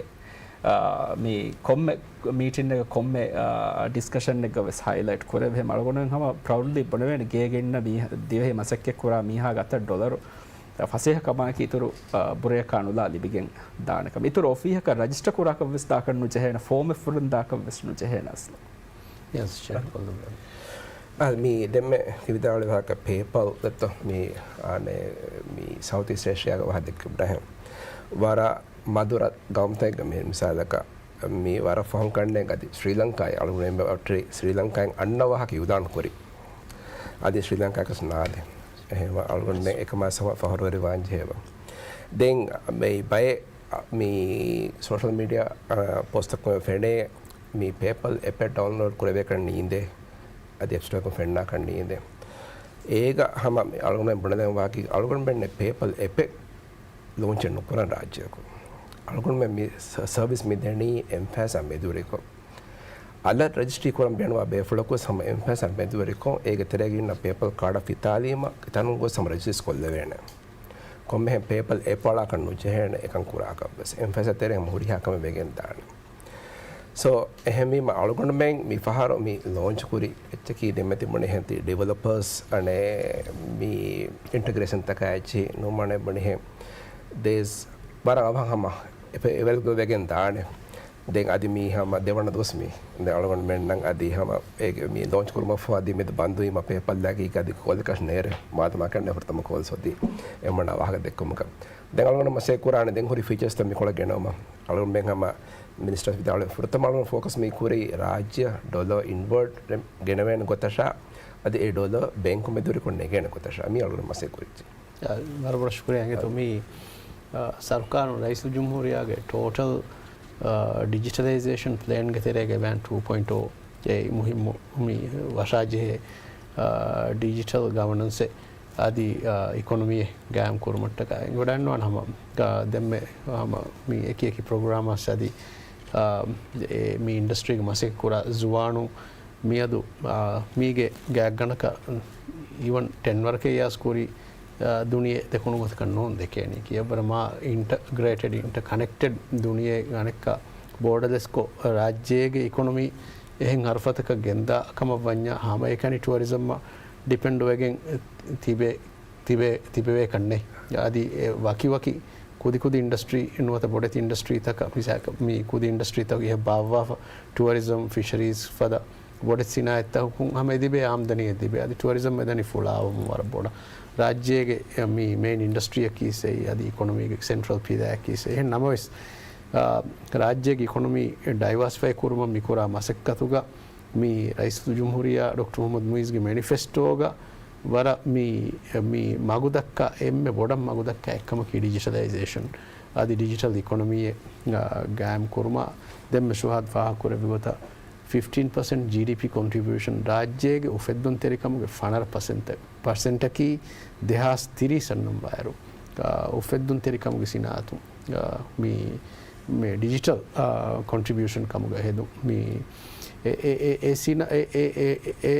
އާ، މި ކޮންމެ މީޓިންއެއްގަ ކޮންމެ، އާ، ޑިސްކަޝަންއެއްގަ ވެސް ހައިލައިޓް ކުރެވި. އަޅުގަނޑުމެން ހަމަ ޕްރައުޑްލީ ބުނެވޭނެ ގޭގެ އިންނަ މީހާ، ދިވެހި މަސައްކަތް ކުރާ މީހާގެ އަތަށް ޑޮލަރު ފަސޭހަ ކަމާއެކީ އިތުރު، އާ، ބުރަޔަކާ ނުލާ ލިބިގެން ދާނެ ކަމަށް. އިތުރު އޮފީހަކަށް ރަޖިސްޓަރ ކުރާކަށް ވެސް ދާކަށް ނުޖެހޭނެ، ފޯމެއް ފުރަން ދާކަށް ވެސް ނުޖެހޭނެ އަސްލު. އާ، މި ދެންމެ ތި ވިދާޅުވި ވާހަކަ ޕޭޕަލް ދެއްތޯ؟ މި، އާނެ، މި ސައުތް އީސްޓް އޭޝިއާގެ ވާހަކަ ދެއްކެވި ބަހެއް. ވަރަށް މަދު ގައުމުތަކެއްގަ މި މިސާލަކަށް މި ވަރަށް ފަހުން ކަންނޭނގެ އަދި ސްރީލަންކާއި އަޅުގަނޑު އެންމެ އޮތް ސްރީލަންކާއިން އަންނަ ވާހަކަ އިއުލާން ކުރި. އަދި ސްރީލަންކާއަކަސް ނާދެ. އެހެންވެ އަޅުގަނޑުމެން އެކަމާ ސަމަ ފަހުރުވެރިވާން ޖެހޭ. ދެން މި ބައެއް މި ސޯޝަލް މީޑިއާ، އާ، ޕޯސްޓްތަކުން ފެނޭ މި ޕޭޕަލް އެޕެއް ޑައުންލޯޑް ކުރެވޭކަށް ނީނދޭ. އަދި އެޕް ސްޓޯރަކުން ފެންނާކަށް ނީނދޭ. އޭގަ ހަމަ މި އަޅުގަނޑުމެން ބުނެދޭން ވާހަކަ އަޅުގަނޑުމެން ޕޭޕަލް އެޕެއް ލޯންޗެއް ނުކުރަން ރާއްޖެއަކު. އަޅުގަނޑުމެން މި ސަ-، ސަރވިސް މި ދެނީ އެމް ފާސް އާ މެދުވެރިކޮށް. އަލަށް ރަޖިސްޓްރީ ކުރަން ބޭނުންވާ ބޭފުޅަކުވެސް ހަމަ އެމް ފާސް އާ މެދުވެރިކޮށް، އޭގެ ތެރޭގަ އިންނަ ޕޭޕަލް ކާޑަށް ފިތާލީމަ، ތަނުން ގޮސް ހަމަ ރަޖިސްޓްރީ ކޮށްލެވޭނެ. ކޮންމެހެން ޕޭޕަލް އެޕް އަޅާކަށް ނުޖެހޭނެ، އެކަން ކުރާކަށްވެސް. އެމް ފާސް އާ ތެރޭ ހަމަ ހުރިހާ ކަމެއް ވެގެން ދާނެ. ސޯ، އެހެންވީމަ އަޅުގަނޑުމެން މި ފަހަރު މި ލޯންޗް ކުރި އެއްޗަކީ ދެންމެ ތި ބުނިހެން ތި ޑިވެލޮޕަރސް އަނެއް މި އިންޓަގްރޭޝަންތަކާ އެއްޗިހި ނޫން މާނަ ބުނިހެން ދޭސް ވަރަށް އަވަހަށް ހަމަ އެޕެ އެވެލްބަލް ވެގެން ދާނެ. ދެން އަދި މީ ހަމަ ދެވަނަ ދުވަސް މީ. ދެން އަޅުގަނޑުމެންނަށް އަދި ހަމަ އޭގެ މި ލޯންޗް ކުރުމަށްފަހު އަދި މެދު ބަންދުވީމަ ޕޭޕަލްއާއެކީ އަދި ކޯލެއްކަށް ނޭރެ މާދަމާކަށް ނޭ ފުރަތަމަ ކޯލްސް އޮތީ އެމަނާ ވާހަކަ ދެއްކުމަކަށް. ދެން އަޅުގަނޑު މަސައްކަތް ކުރާނެ ދެން ހުރި ފީޗާސްތައް މިކޮޅަށް ގެނައުމަށް. އަޅުގަނޑުމެން ހަމަ މިނިސްޓަރ ވިދާޅުވި ފުރަތަމަ އަޅުގަނޑު ފޯކަސް މި ކުރީ ރާއްޖެ ޑޮލަރ އިންވަރޓް ގެނެވޭނެ ގޮތަށާ އަދި އެ ޑޮލަރ ބޭންކު މެދުވެރިކޮށް ނެގޭނެ ގޮތަށާ މި އަޅުގަނޑު މަސައްކަތް ކުރިއްޖެ. އާ، ވަރަށް ބޮޑަށް ޝުކުރިއްޔާ އިނގޭތޯ. މި، އާ، ސަރުކާރުން ރައީސުލްޖުމްހޫރިއްޔާގެ ޓޯޓަލް، އާ، ޑިޖިޓަލައިޒޭޝަން ޕްލޭންގެ ތެރޭގަ ވާން ޓޫ ޕޮއިންޓް އޯ އެ މުހިއްމު މި ވަށާޖެހޭ، އާ، ޑިޖިޓަލް ގަވަނަންސެއް އަދި، އާ، އިކޮނޮމީއެއް ގާއިމް ކުރުމަށްޓަކާ އެނގިވަޑައިގަންނަވާނެ ހަމަ، އާ، ދެންމެ ހަމަ މި އެކި އެކި ޕްރޮގްރާމާސް އަދި، އާ، އެ މި އިންޑަސްޓްރީގެ މަސައްކަތް ކުރާ ޒުވާނުން މިއަދު، އާ، މީގެ ގާތްގަނޑަކަށް އީވަން ޓެން ވަރަކަށް އިޔާސް ކުރި، އާ، ދުނިޔެ ދެކުނު ގޮތަކަށް ނޫން ދެކޭނީ. ކިޔަވަރަށް މާ އިންޓަގްރޭޓެޑް، އިންޓަކަނެކްޓެޑް ދުނިޔެ އަނެއްކާ ބޯޑަލެސްކޮށް، ރާއްޖޭގެ އިކޮނޮމީ އެހެން ހަރުފަތަކަށް ގެންދާ ކަމަށް ވަންޏާ، ހަމައެކަނި ޓުއަރިޒަމްއަށް ޑިޕެންޑް ވެގެން ތިބެ، ތިބެ، ތިބެވޭ ކަންނޭ. އަދި އެ ވަކި ވަކި ކުދި ކުދި އިންޑަސްޓްރީ ނުވަތަ ބޮޑެތި އިންޑަސްޓްރީތަކަށް، މިސާލަކަށް މި ކުދި އިންޑަސްޓްރީތަކު އިހަށް ބާއްވާފަ، ޓުއަރިޒަމް، ފިޝަރީޒް ފަދަ ބޮޑެތި ސިނާއަތްތަކުން ހަމަ އެ ލިބޭ އާމްދަނީ އެ ލިބޭ. އަދި ޓުއަރިޒަމް އެދަނީ ފުޅާވަމުން ވަރަށް ބޮޑަށް. ރާއްޖޭގެ މި މެއިން އިންޑަސްޓްރީއަކީސް އެއީ، އަދި އިކޮނޮމީގެ ސެންޓްރަލް ޕިލާއަކީސް. އެހެން ނަމަވެސް، އާ، ރާއްޖޭގެ އިކޮނޮމީ ޑައިވާސިފައި ކުރުމަށް މި ކުރާ މަސައްކަތުގަ މި ރައީސުލްޖުމްހޫރިއްޔާ ޑޮކްޓަރ މުހައްމަދު މުއިއްޒުގެ މެނިފެސްޓޯގަ ވަރަށް މި، މި މަގުދައްކާ، އެންމެ ބޮޑަށް މަގުދައްކާ އެއްކަމަކީ ޑިޖިޓަލައިޒޭޝަން އަދި ޑިޖިޓަލް އިކޮނޮމީއެއް، އާ، ގާއިމް ކުރުމަށް. ދެންމެ ޝުހާދް ފާހަގަކުރެއްވި ގޮތަށް، ފިފްޓީން ޕަސެންޓް ޖީޑީޕީ ކޮންޓްރިބިއުޝަން ރާއްޖޭގެ އުފެއްދުންތެރިކަމުގެ ފަނަރަ ޕަސެންޓަކީ ދެހާސް ތިރީސް އަންނަން ވާއިރު، އާ، އުފެއްދުންތެރިކަމުގެ ސިނާއަތު، އާ، މި، މި ޑިޖިޓަލް، އާ، ކޮންޓްރިބިއުޝަން ކަމުގަ ހެދުން. މި އެ، އެ، އެ، އެ ސިނާ-، އެ، އެ، އެ، އެ، އެ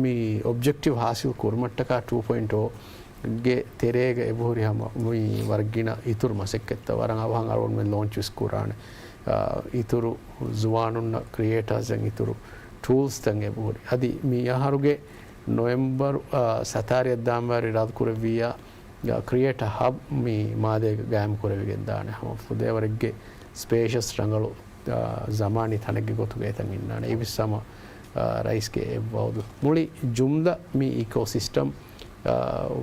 މި އޮބްޖެކްޓިވް ހާސިލް ކުރުމަށްޓަކާ ޓޫ ޕޮއިންޓް އޯގެ ތެރޭގަ އެބަހުރި ހަމަ މި ވަރަށް ގިނަ އިތުރު މަސައްކަތްތައް ވަރަށް އަވަހަށް އަޅުގަނޑުމެން ލޯންޗް ވެސް ކުރާނެ. އާ، އިތުރު ޒުވާނުންނަށް ކްރިއޭޓާސްއަށް އިތުރު ޓޫލްސްތައް އެބަހުރި. އަދި މި އަހަރުގެ ނޮވެމްބަރު، އާ، ސަތާރިއަށް ދާންވާރި އިރާދަކުރެއްވިއްޔާ، ކްރިއޭޓަ ހަބް މި މާލޭގަ ގާއިމް ކުރެވިގެން ދާނެ. ހަމަ ފުދޭވަރެއްގެ ސްޕޭޝަސް ރަނގަޅު، އާ، ޒަމާނީ ތަނެއްގެ ގޮތުގަ އެތަން އިންނާނެ. އެއީ ވެސް ހަމަ، އާ، ރައީސްގެ އެއް ވައުދު. މުޅި ޖުމްލަ މި އިކޯ ސިސްޓަމް، އާ،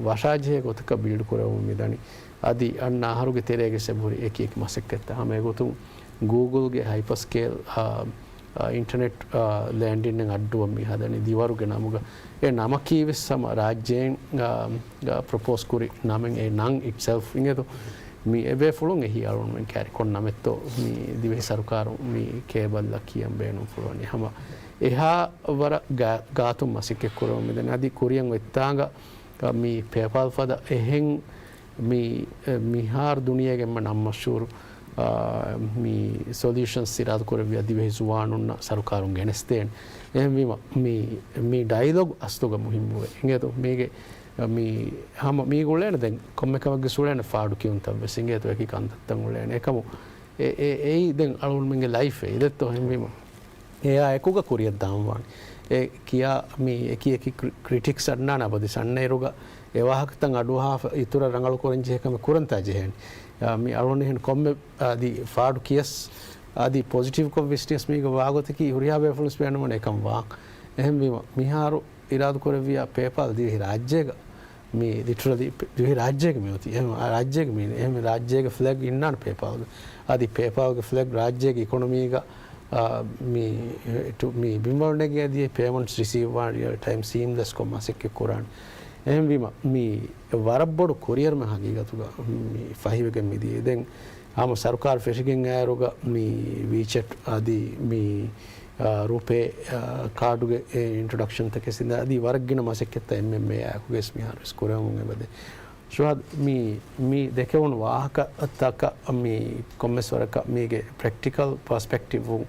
ވަށާޖެހޭ ގޮތަކަށް ބިލްޑް ކުރެވުން މިދަނީ. އަދި އަންނަ އަހަރުގެ ތެރޭގެ އެބަހުރި އެކި އެކި މަސައްކަތްތައް. ހަމަ އެގޮތުން ގޫގުލްގެ ހައިޕަސްކޭލް، އާ، އާ، އިންޓަނެޓް، އާ، ލޭންޑިންއެއް އައްޑުއަށް މި ހަދަނީ ދިވަރުގެ ނަމުގަ. އެ ނަމަކީ ވެސް ހަމަ ރާއްޖޭން، އާ، އާ، ޕްރޮޕޯސް ކުރި ނަމެއް. އެ ނަން އިޓްސެލްފް އިނގޭތޯ. މި އެބޭފުޅުން އެހީ އަޅުގަނޑުމެން ކައިރި ކޮން ނަމެއްތޯ މި ދިވެހި ސަރުކާރުން މި ކޭބަލްއަށް ކިޔަން ބޭނުންފުޅުވަނީ. ހަމަ އެހާ ވަރަށް ގާ-، ގާތުން މަސައްކަތް ކުރަމުން މިދަނީ. އަދި ކުރިއަށް އޮތްތާނގަ މި ޕޭޕާލް ފަދަ އެހެން މި، މިހާރު ދުނިޔޭގެ އެންމެ ނަން މަޝްހޫރު، އާ، މި ސޮލިއުޝަންސް އިރާދަކުރެއްވިއްޔާ ދިވެހި ޒުވާނުންނަށް ސަރުކާރުން ގެނެސްދޭނެ. އެހެންވީމަ، މި، މި ޑައިލޮގް އަސްލުގަ މުހިއްމުވޭ. އިނގޭތޯ؟ މީގެ، މި ހަމަ މީގަ އުޅޭނެ ދެން ކޮންމެ ކަމެއްގެ ވެސް އުޅޭނެ ފާޑު ކިޔުންތައް ވެސް. އިނގޭތޯ؟ އެކި ކަންތައްތައް އުޅޭނެ. އެކަމު އެ، އެ، އެއީ ދެން އަޅުގަނޑުމެންގެ ލައިފް އެއީ. އިނގޭތޯ؟ އެހެންވީމަ، އެއާ އެކުގަ ކުރިއަށް ދާންވާނެ. އެ ކިޔާ މި އެކި އެކި ކްރި-، ކްރިޓިކްސް އަންނާނެ އަބަދުވެސް. އަންނައިރުގަ އެ ވާހަކަތައް އަޑުއަހާފަ އިތުރަށް ރަނގަޅު ކުރަން ޖެހޭ ކަމެއް ކުރަންތާ ޖެހޭނެ. އާ، މި އަޅުގަނޑު އެހެން ކޮންމެ އަދި ފާޑު ކިޔަސް އަދި ޕޮޒިޓިވްކޮށް ވިސްނިޔަސް މީގަ ވާގޮތަކީ ހުރިހާ ބޭފުޅުންވެސް ބޭނުންވާނެ އެކަން ވާން. އެހެންވީމަ، މިހާރު އިރާދަކުރެއްވިއްޔާ ޕޭޕާލް ދިވެހި ރާއްޖޭގަ މި ލިޓަރަލީ ދިވެހި ރާއްޖޭގަ މި އޮތީ. އެހެން ރާއްޖޭގަ މި، އެހެން ރާއްޖޭގެ ފްލެގް އިންނާނެ ޕޭޕާލްގަ. އަދި ޕޭޕާލްގެ ފްލެގް ރާއްޖޭގެ އިކޮނޮމީގަ، އާ، މި، ޓު-، މި ބިންވަޅު ނެގި އަދި ޕޭމަންޓްސް ރިސީވް ވާން ރިއަލް ޓައިމް ސީމްލެސްކޮށް މަސައްކަތް ކުރާނެ. އެހެންވީމަ، މި ވަރަށް ބޮޑު ކުރިއެރުމެއް ހަގީގަތުގަ މި ފަހިވެގެން މިދިޔަ. ދެން ހަމަ ސަރުކާރު ފެށިގެން އައިރުގަ މި ވީޗެޓް އަދި މި އާ، ރުޕޭ، އާ، ކާޑުގެ އެ އިންޓްރޮޑަކްޝަންތަކެއް ސިނދާ އަދި ވަރަށް ގިނަ މަސައްކަތްތައް އެމްއެމްއޭއާ އެކުގައިވެސް މިހާރުވެސް ކުރެވެމުން އެބަދޭ. ޝުހާދް، މި، މި ދެކެވުނު ވާހަކަތަކަށް މި ކޮންމެސް ވަރަކަށް މީގެ ޕްރެކްޓިކަލް ޕާސްޕެކްޓިވް ވުން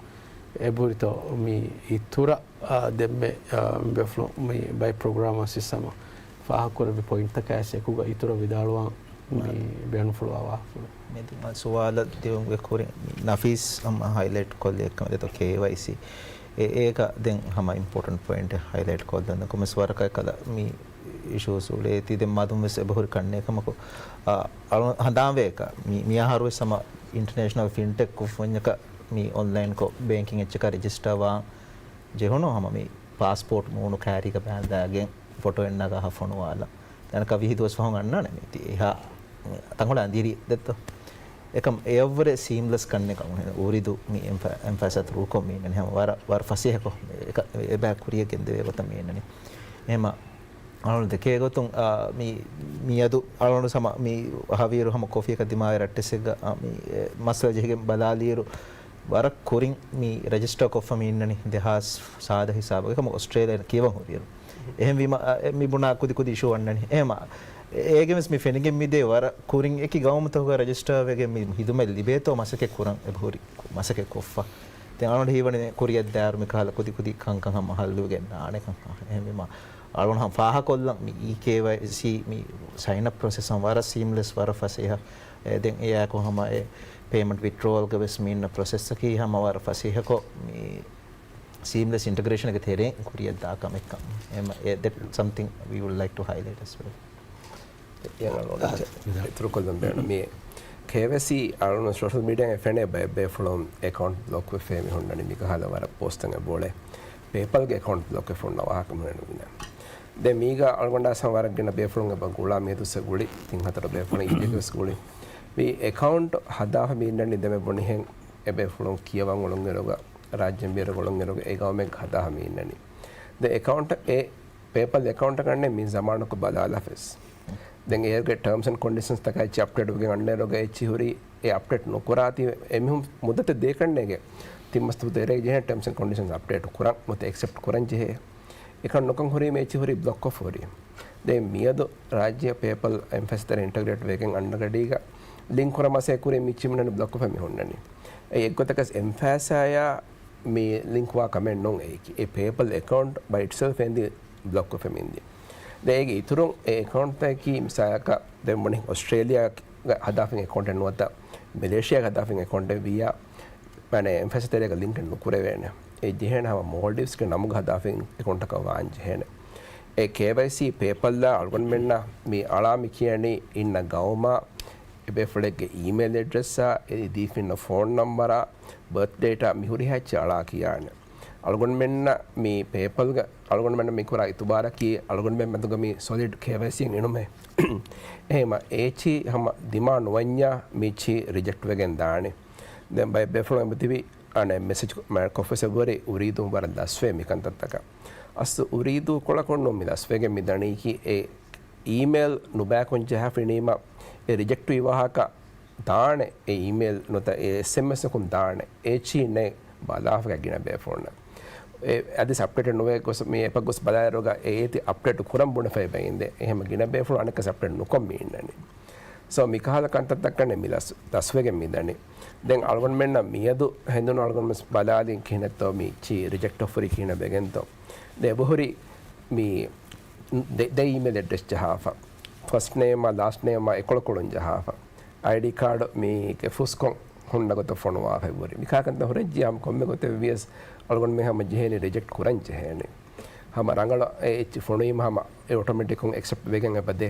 އެބަހުރިތޯ މި އިތުރަށް، އާ، ދެންމެ، އާ، ބޭފުޅުން މި ބައެއް ޕްރޮގްރާމާސް ވެސް ހަމަ ފާހަގަކުރެއްވި ޕޮއިންޓްތަކާ އެކުގަ އިތުރަށް ވިދާޅުވާން މި ބޭނުންފުޅުވާ ވާހަކަފުޅު. މި ދިމާ ސުވާލަށް ދިޔުމުގެ ކުރިން ނަފީސް ހަމަ ހައިލައިޓް ކޮށްލި އެއްކަމެއް ދެތޯ ކޭވައިސީ. އެ، އޭގަ ދެން ހަމަ އިމްޕޯޓެންޓް ޕޮއިންޓެއް ހައިލައިޓް ކޮށްލަން. ކޮންމެސް ވަރަކަށް ކަލަ މި އިޝޫސް އުޅޭތީ ދެން މަދުން ވެސް އެބަހުރި ކަންނޭ ކަމަކު، އަ، އަޅު ހަނދާންވޭ އެކަ. މި، މިއަހަރު ވެސް ހަމަ އިންޓަރނޭޝަނަލް ފިންޓެކް ކުށްފުންޏަކަށް މި އޮންލައިންކޮށް ބޭންކިން އެއްޗަކަށް ރެޖިސްޓާ ވާން ޖެހުނު ހަމަ މި ޕާސްޕޯޓް މޫނު ކާރީގަ ބައިންދާގެން ފޮޓޯއެއް ނަގާ ހަ ފޮނުވާލަ. ދަނަކަށް ވިހި ދުވަސް ފަހުން އަންނާނެ މީތި. އެހާ ތަނގޮޅާ ދިރި ދެއްތޯ. އެކަމް އެއަށްވުރެ ސީމްލެސް ކަންނެ ކަމު ހެން އުރިދު މި އެންފަ-، އެންފަސަތު ރޫކޮށް މީނަނި ހަމަ ވަރަށް، ވަރަށް ފަސޭހަކޮށް އެކަ-، އެބަ ކުރިޔަށް ގެންދެވޭ ގޮތަށް މީނަނި. އެހެމަ އަޅުން ދެކޭ ގޮތުން، އާ، މި، މިއަދު އަޅުން ސަމަ މި ހަވީރު ހަމަ ކޮފީއަކަށް ދިމާވެ ރައްޓެސެއްގަ، އާ، މި، އެ، މައްސަލަ ޖެހިގެން ބަލާލިއިރު، ވަރަށް ކުރިން މި ރެޖިސްޓަރ ކޮށްފަ މި އިންނަނީ ދެހާސް ސާދަ ހިސާބަށް. އެކަމަކު އޮސްޓްރޭލިއާ ކިޔަވަން ހުރިއިރު. އެހެންވީމަ، އަ، އެ، މި ބުނާ ކުދި ކުދި އިޝޫ އަންނަނީ. އެހެމަ، އޭގެ ވެސް މި ފެނިގެން މިދޭ ވަރަށް ކުރިން އެކި ގައުމުތަކުގަ ރެޖިސްޓަރ ވެގެން މި ހިދުމަތް ލިބޭތޯ މަސައްކަތް ކުރަން އެބަހުރި މަސައްކަތް ކޮށްފަ. ދެން އަޅުގަނޑު ހީވަނީ ކުރިއަށް ދާއިރު މި ކަހަލަ ކުދި ކުދި ކަންކަން ހަމަ ހައްލުވެގެން ދާނެ ކަން. އެހެންވީމަ، އަޅުން ހަމަ ފާހަކޮށްލަން މި އީ ކޭ ވައި ސީ މި ސައިން އަޕް ޕްރޮސެސް ހަމަ ވަރަށް ސީމްލެސް ވަރަށް ފަސޭހަ. އެ، ދެން އެއާއެކު ހަމަ އެ ޕޭމަންޓް ވިތްޑްރޯއަލްގެ ވެސް މި އިންނަ ޕްރޮސެސްއަކީ ހަމަ ވަރަށް ފަސޭހަކޮށް، މި ސީމްލެސް އިންޓަގްރޭޝަންގެ ތެރެއިން ކުރިއަށްދާ ކަމެއްކަން. އެމަ-، އެ، that something we would like to highlight as well. އިތުރުކޮށްލަން ބޭނުން. މި ކޭވައިސީ އަޅުން ސޯޝަލް މީޑިއާގައި ފެނޭ ބައެއް ބޭފުޅުން އެކައުންޓް ބްލޮކް ވެފައި މި ހުންނަނީ މިކަހަލަ ވަރަށް ޕޯސްޓެއް އެބައުޅޭ. ޕޭޕަލްގެ އެކައުންޓް ބްލޮކް ވެފަ ހުންނަ ވާހަކަ މި ހުންނަނީ. ދެން މީގަ އަޅުގަނޑާސް ހަމަ ވަރަށް ގިނަ ބޭފުޅުން އެބަ ގުޅާ މިއަދު ސެ ގުޅި ތިން ހަތަރު ބޭފުޅުން އިންޖެކް ވެސް ގުޅި. މި އެކައުންޓް ހަދާފަ މި އިންނަނީ ދެމެ ބުނިހެން އެބޭފުޅުން ކިޔަވަން އުޅުންއިރުގަ ރާއްޖެން ބޭރު އުޅުންއިރުގަ އެ ގައުމެއް ހަދާފަ މި އިންނަނީ. ދެ އެކައުންޓް އެ ޕޭޕަލް އެކައުންޓަކަށް އަންނަ މި ޒަމާނަކު ބަލާލާފަސް. ދެން އޭގެ ޓާމްސް އެންޑް ކޮންޑިޝަންސް ތަކާ އެއްޗި އަޕްޑޭޓް ވެގެން އަންނައިރުގަ އެއްޗި ހުރީ އެ އަޕްޑޭޓް ނުކުރާތީ އެމީހުން މުއްދަތެއް ދޭކަންނޭގެ ތިން މަސް ދުވަހު ދޭރޭ ޖެހޭ ޓާމްސް އެންޑް ކޮންޑިޝަންސް އަޕްޑޭޓް ކުރަން ނުވަތަ އެކްސެޕްޓް ކުރަން ޖެހޭ. އެކަން ނުކަން ހުރީމަ އެއްޗި ހުރީ ބްލޮކް ކޮށްފަ ހުރީ. ދެން މިއަދު ރާއްޖެ ޕޭޕަލް އެމް ފަސް ތެރެ އިންޓަގްރޭޓް ވެގެން އަންނަ ގަޑީގަ ލިންކް ކުރަން މަސައްކަތް ކުރީ މިއްޗި މިނަން ބްލޮކް ކޮށްފަ މި ހުންނަނީ. އެ އެއްގޮތަކަސް އެމް ފަސްއާޔާ މި ލިންކް ވާ ކަމެއް ނޫން އެއީކީ. އެ ޕޭޕަލް އެކައުންޓް ބައި އިޓްސެލްފް އެންދި ބްލޮކް ކޮށްފަ މިންދީ. ދެ އޭގެ އިތުރުން އެ އެކައުންޓްތަކަކީ މިސާލަކަށް ދެން ވަނީ އޮސްޓްރޭލިޔާގަ ހަދާފިން އެކައުންޓެއް ނުވަތަ މެލޭޝިޔާގަ ހަދާފިން އެކައުންޓެއް ވިއްޔާ، މާނަ އެމްފެސް ތެރޭގަ ލިންކެއް ނުކުރެވޭނެ. އެ ޖެހޭނެ ހަމަ މޯލްޑިވްސްގެ ނަމުގަ ހަދާފިން އެކައުންޓަކަށް ވާން ޖެހޭނެ. އެ ކޭވައިސީ ޕޭޕަލްއާ އަޅުގަނޑުމެންނަށް މި އަޅާ މި ކިޔަނީ އިންނަ ގައުމާ، އެބޭފުޅެއްގެ އީމެއިލް އެޑްރެސްއާ، އެ ދީފިންނަ ފޯން ނަމްބަރާ، ބަރތް ޑޭޓާ މި ހުރިހާ އެއްޗެއް އަޅާ ކިޔާނެ. އަޅުގަނޑުމެންނަށް މި ޕޭޕަލްގަ އަޅުގަނޑުމެންނަށް މި ކުރާ އިތުބާރަކީ އަޅުގަނޑުމެން މެދުގަ މި ސޮލިޑް ކޭވައިސީއެއް އިނުމޭ. އެހެންވީމަ އެ އެއްޗިހި ހަމަ ދިމާ ނުވަންޏާ މި އެއްޗިހި ރިޖެކްޓް ވެގެން ދާނެ. ދެން ބައެއް ބޭފުޅުން އެބަ ތިބި އަނެއް މެސެޖް ކޮށްފަސް އެބަހުރި އުރީދޫ ވަރަށް ލަސްވޭ މި ކަންތައްތަކަށް. އަސްލު އުރީދޫ ކޮޅަކުން ނޫން މި ލަސްވެގެން މި ދަނީކީ އެ އީމެއިލް ނުބައިކޮށް ޖަހާފަ އިނީމަ އެ ރިޖެކްޓްވި ވާހަކަ ދާނެ އެ އީމެއިލް ނުވަތަ އެ އެސްއެމްއެސްއަކުން ދާނެ އެ އެއްޗިހި ނެތް ބަލާފަ ގިނަ ބޭފުޅުންނަށް. އެ އަދި އަޕްޑޭޓެއް ނުވެ ގޮސް މި އެޕަށް ގޮސް ބަލާއިރުގަ އެ އޭތި އަޕްޑޭޓް ކުރަން ބުނެފަ އެބަ އިނދެ. އެހެންވީމަ ގިނަ ބޭފުޅުން އަނެއްކާ އަޕްޑޭޓް ނުކޮށް މި އިންނަނީ. ސޯ މިކަހަލަ ކަންތައްތައް ކަންނޭނގެ މި ލަސް، ލަސްވެގެން މި ދަނީ. ދެން އަޅުގަނޑުމެންނަށް މިއަދު ހެނދުނު އަޅުގަނޑު ބަލާލިން ކިހިނެއްތޯ މި އެއްޗިހި ރިޖެކްޓް އޮފް ހުރީ ކިހިނެއް ވެގެންތޯ. ދެން އެބަހުރި މި ދެ، ދެ އީމެއިލް އެޑްރެސް ޖަހާފަ. ފަސްޓް ނޭމާ ލާސްޓް ނޭމާ އެކޮޅުކޮޅުން ޖަހާފަ. އައިޑީ ކާޑު މީގެ ފުސްކޮށް ހުންނަ ގޮތަށް ފޮނުވާފައި ވުރި. މިކަހަލަ ކަންތައް ހުރެއްޖިއްޔާ ކޮންމެ ގޮތެއް ވިޔަސް އަޅުގަނޑުމެން ހަމަ ޖެހޭނީ ރިޖެކްޓް ކުރަން ޖެހޭނީ. ހަމަ ރަނގަޅަށް އެ އެއްޗިހި ފޮނުވީމަ ހަމަ އެ އޮޓޮމެޓިކުން އެކްސެޕްޓް ވެގެން އެބަދޭ.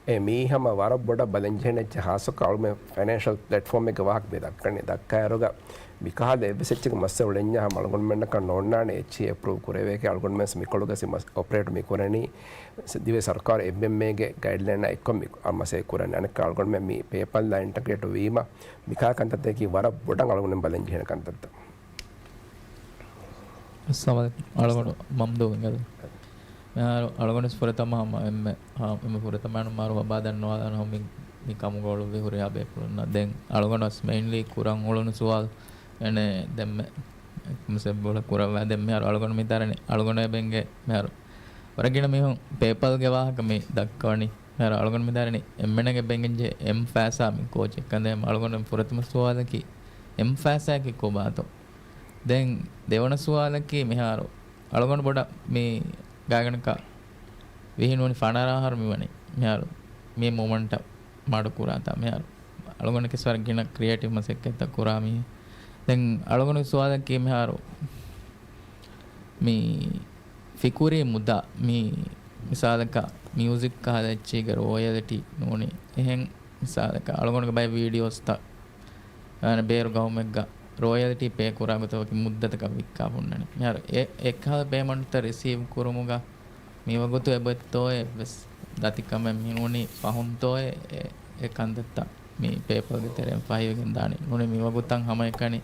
އެ މީ ހަމަ ވަރަށް ބޮޑަށް ބަލަން ޖެހޭނެ އެއްޗެއް ހާއްސަކޮށް އަޅުގަނޑުމެން ފައިނޭންޝަލް ޕްލެޓްފޯމެއްގެ ވާހަކަ މި ދައްކަނީ. ދައްކާއިރުގަ މިކަހަލަ އެއްވެސް އެއްޗެއްގެ މައްސަލަ އުޅެންޏާ ހަމަ އަޅުގަނޑުމެންނަކަށް ނޯންނާނެ އެއްޗިހި އެޕްރޫވް ކުރެވޭކަށް. އަޅުގަނޑުމެން މިކޮޅުގަ ސިމަ އޮޕަރޭޓް މި ކުރަނީ ދިވެހި ސަރުކާރު އެމްއެމްއޭގެ ގައިޑްލައިންއާ އެއްކޮށް މި މަސައްކަތް ކުރަނީ. އަނެއްކާ އަޅުގަނޑުމެން މި ޕޭޕަލްއާ އިންޓަގްރޭޓް ވީމަ މިކަހަލަ ކަންތައްތަކަކީ ވަރަށް ބޮޑަށް އަޅުގަނޑުމެން ބަލަން ޖެހޭނެ ކަންތައްތައް. އައްސަލާމު އަލައިކުމް. އަޅުގަނޑު މަމްދޫ އިނގޭ. މިހާރު އަޅުގަނޑު ފުރަތަމަ ހަމަ އެންމެ، އާ، އެންމެ ފުރަތަމަ މަރުހަބާ ދަންނަވާލަން މި، މި ކަމުގަ އުޅުއްވި ހުރިހާ ބޭފުޅުންނަށް. ދެން އަޅުގަނޑު މެއިންލީ ކުރަން އުޅުނު ސުވާލު އެނެ ދެންމެ މުސެއްބުޅަ ކުރައްވާ. ދެން މިހާރު އަޅުގަނޑު މި ދަރަނި އަޅުގަނޑު އެބެންގެ މިހާރު ވަރަށް ގިނަ މީހުން ޕޭޕަލްގެ ވާހަކަ މި ދައްކަވަނީ. މިހާރު އަޅުގަނޑު މި ދަރަނި އެންމެނަގެ ބެނގެންޖެ އެމް ފާސާ މި ކޯޗެއް ކަންދޭ. އަޅުގަނޑު ފުރަތަމަ ސުވާލަކީ އެމް ފާސާއަކީ ކޮބާތޯ؟ ދެން ދެވަނަ ސުވާލަކީ މިހާރު އަޅުގަނޑު ބޮޑަށް މި ގާތްގަނޑަކަށް ވިހި ނުވަނީ ފަނަރަ އަހަރު މިވަނީ. މިހާރު މި މޫމަންޓަށް މަޑު ކުރާތާ މިހާރު އަޅުގަނޑަކީ ވަރަށް ގިނަ ކްރިއޭޓިވް މަސައްކަތްތައް ކުރާ މީހެއް. ދެން އަޅުގަނޑު ސުވާލަކީ މިހާރު މި ފިކުރީ މުދާ މި މިސާލަކަށް މިއުޒިކް ކަހަލަ އެއްޗެއްގެ ރޯޔަލްޓީ ނޫނީ. އެހެން މިސާލަކަށް އަޅުގަނޑުގެ ބައެއް ވީޑިއޯސްތައް އަނެއް ބޭރު ގައުމެއްގަ ރޯޔަލްޓީ ޕޭ ކުރާ ގޮތަށް ވަކި މުއްދަތަކަށް ވިއްކާ ހުންނަނީ. މިހާރު އެ، އެކަހަލަ ޕޭމަންޓްތައް ރިސީވް ކުރުމުގަ މިވަގުތު އެބައޮތްތޯއޭ އެއްވެސް ދަތިކަމެއް މިނޫނީ ފަހުންތޯއޭ އެ، އެ ކަންތައްތައް މި ޕޭޕަލްގެ ތެރެއިން ފަހިވެގެން ދާނީ. ނޫނީ މިވަގުތަށް ހަމައެކަނި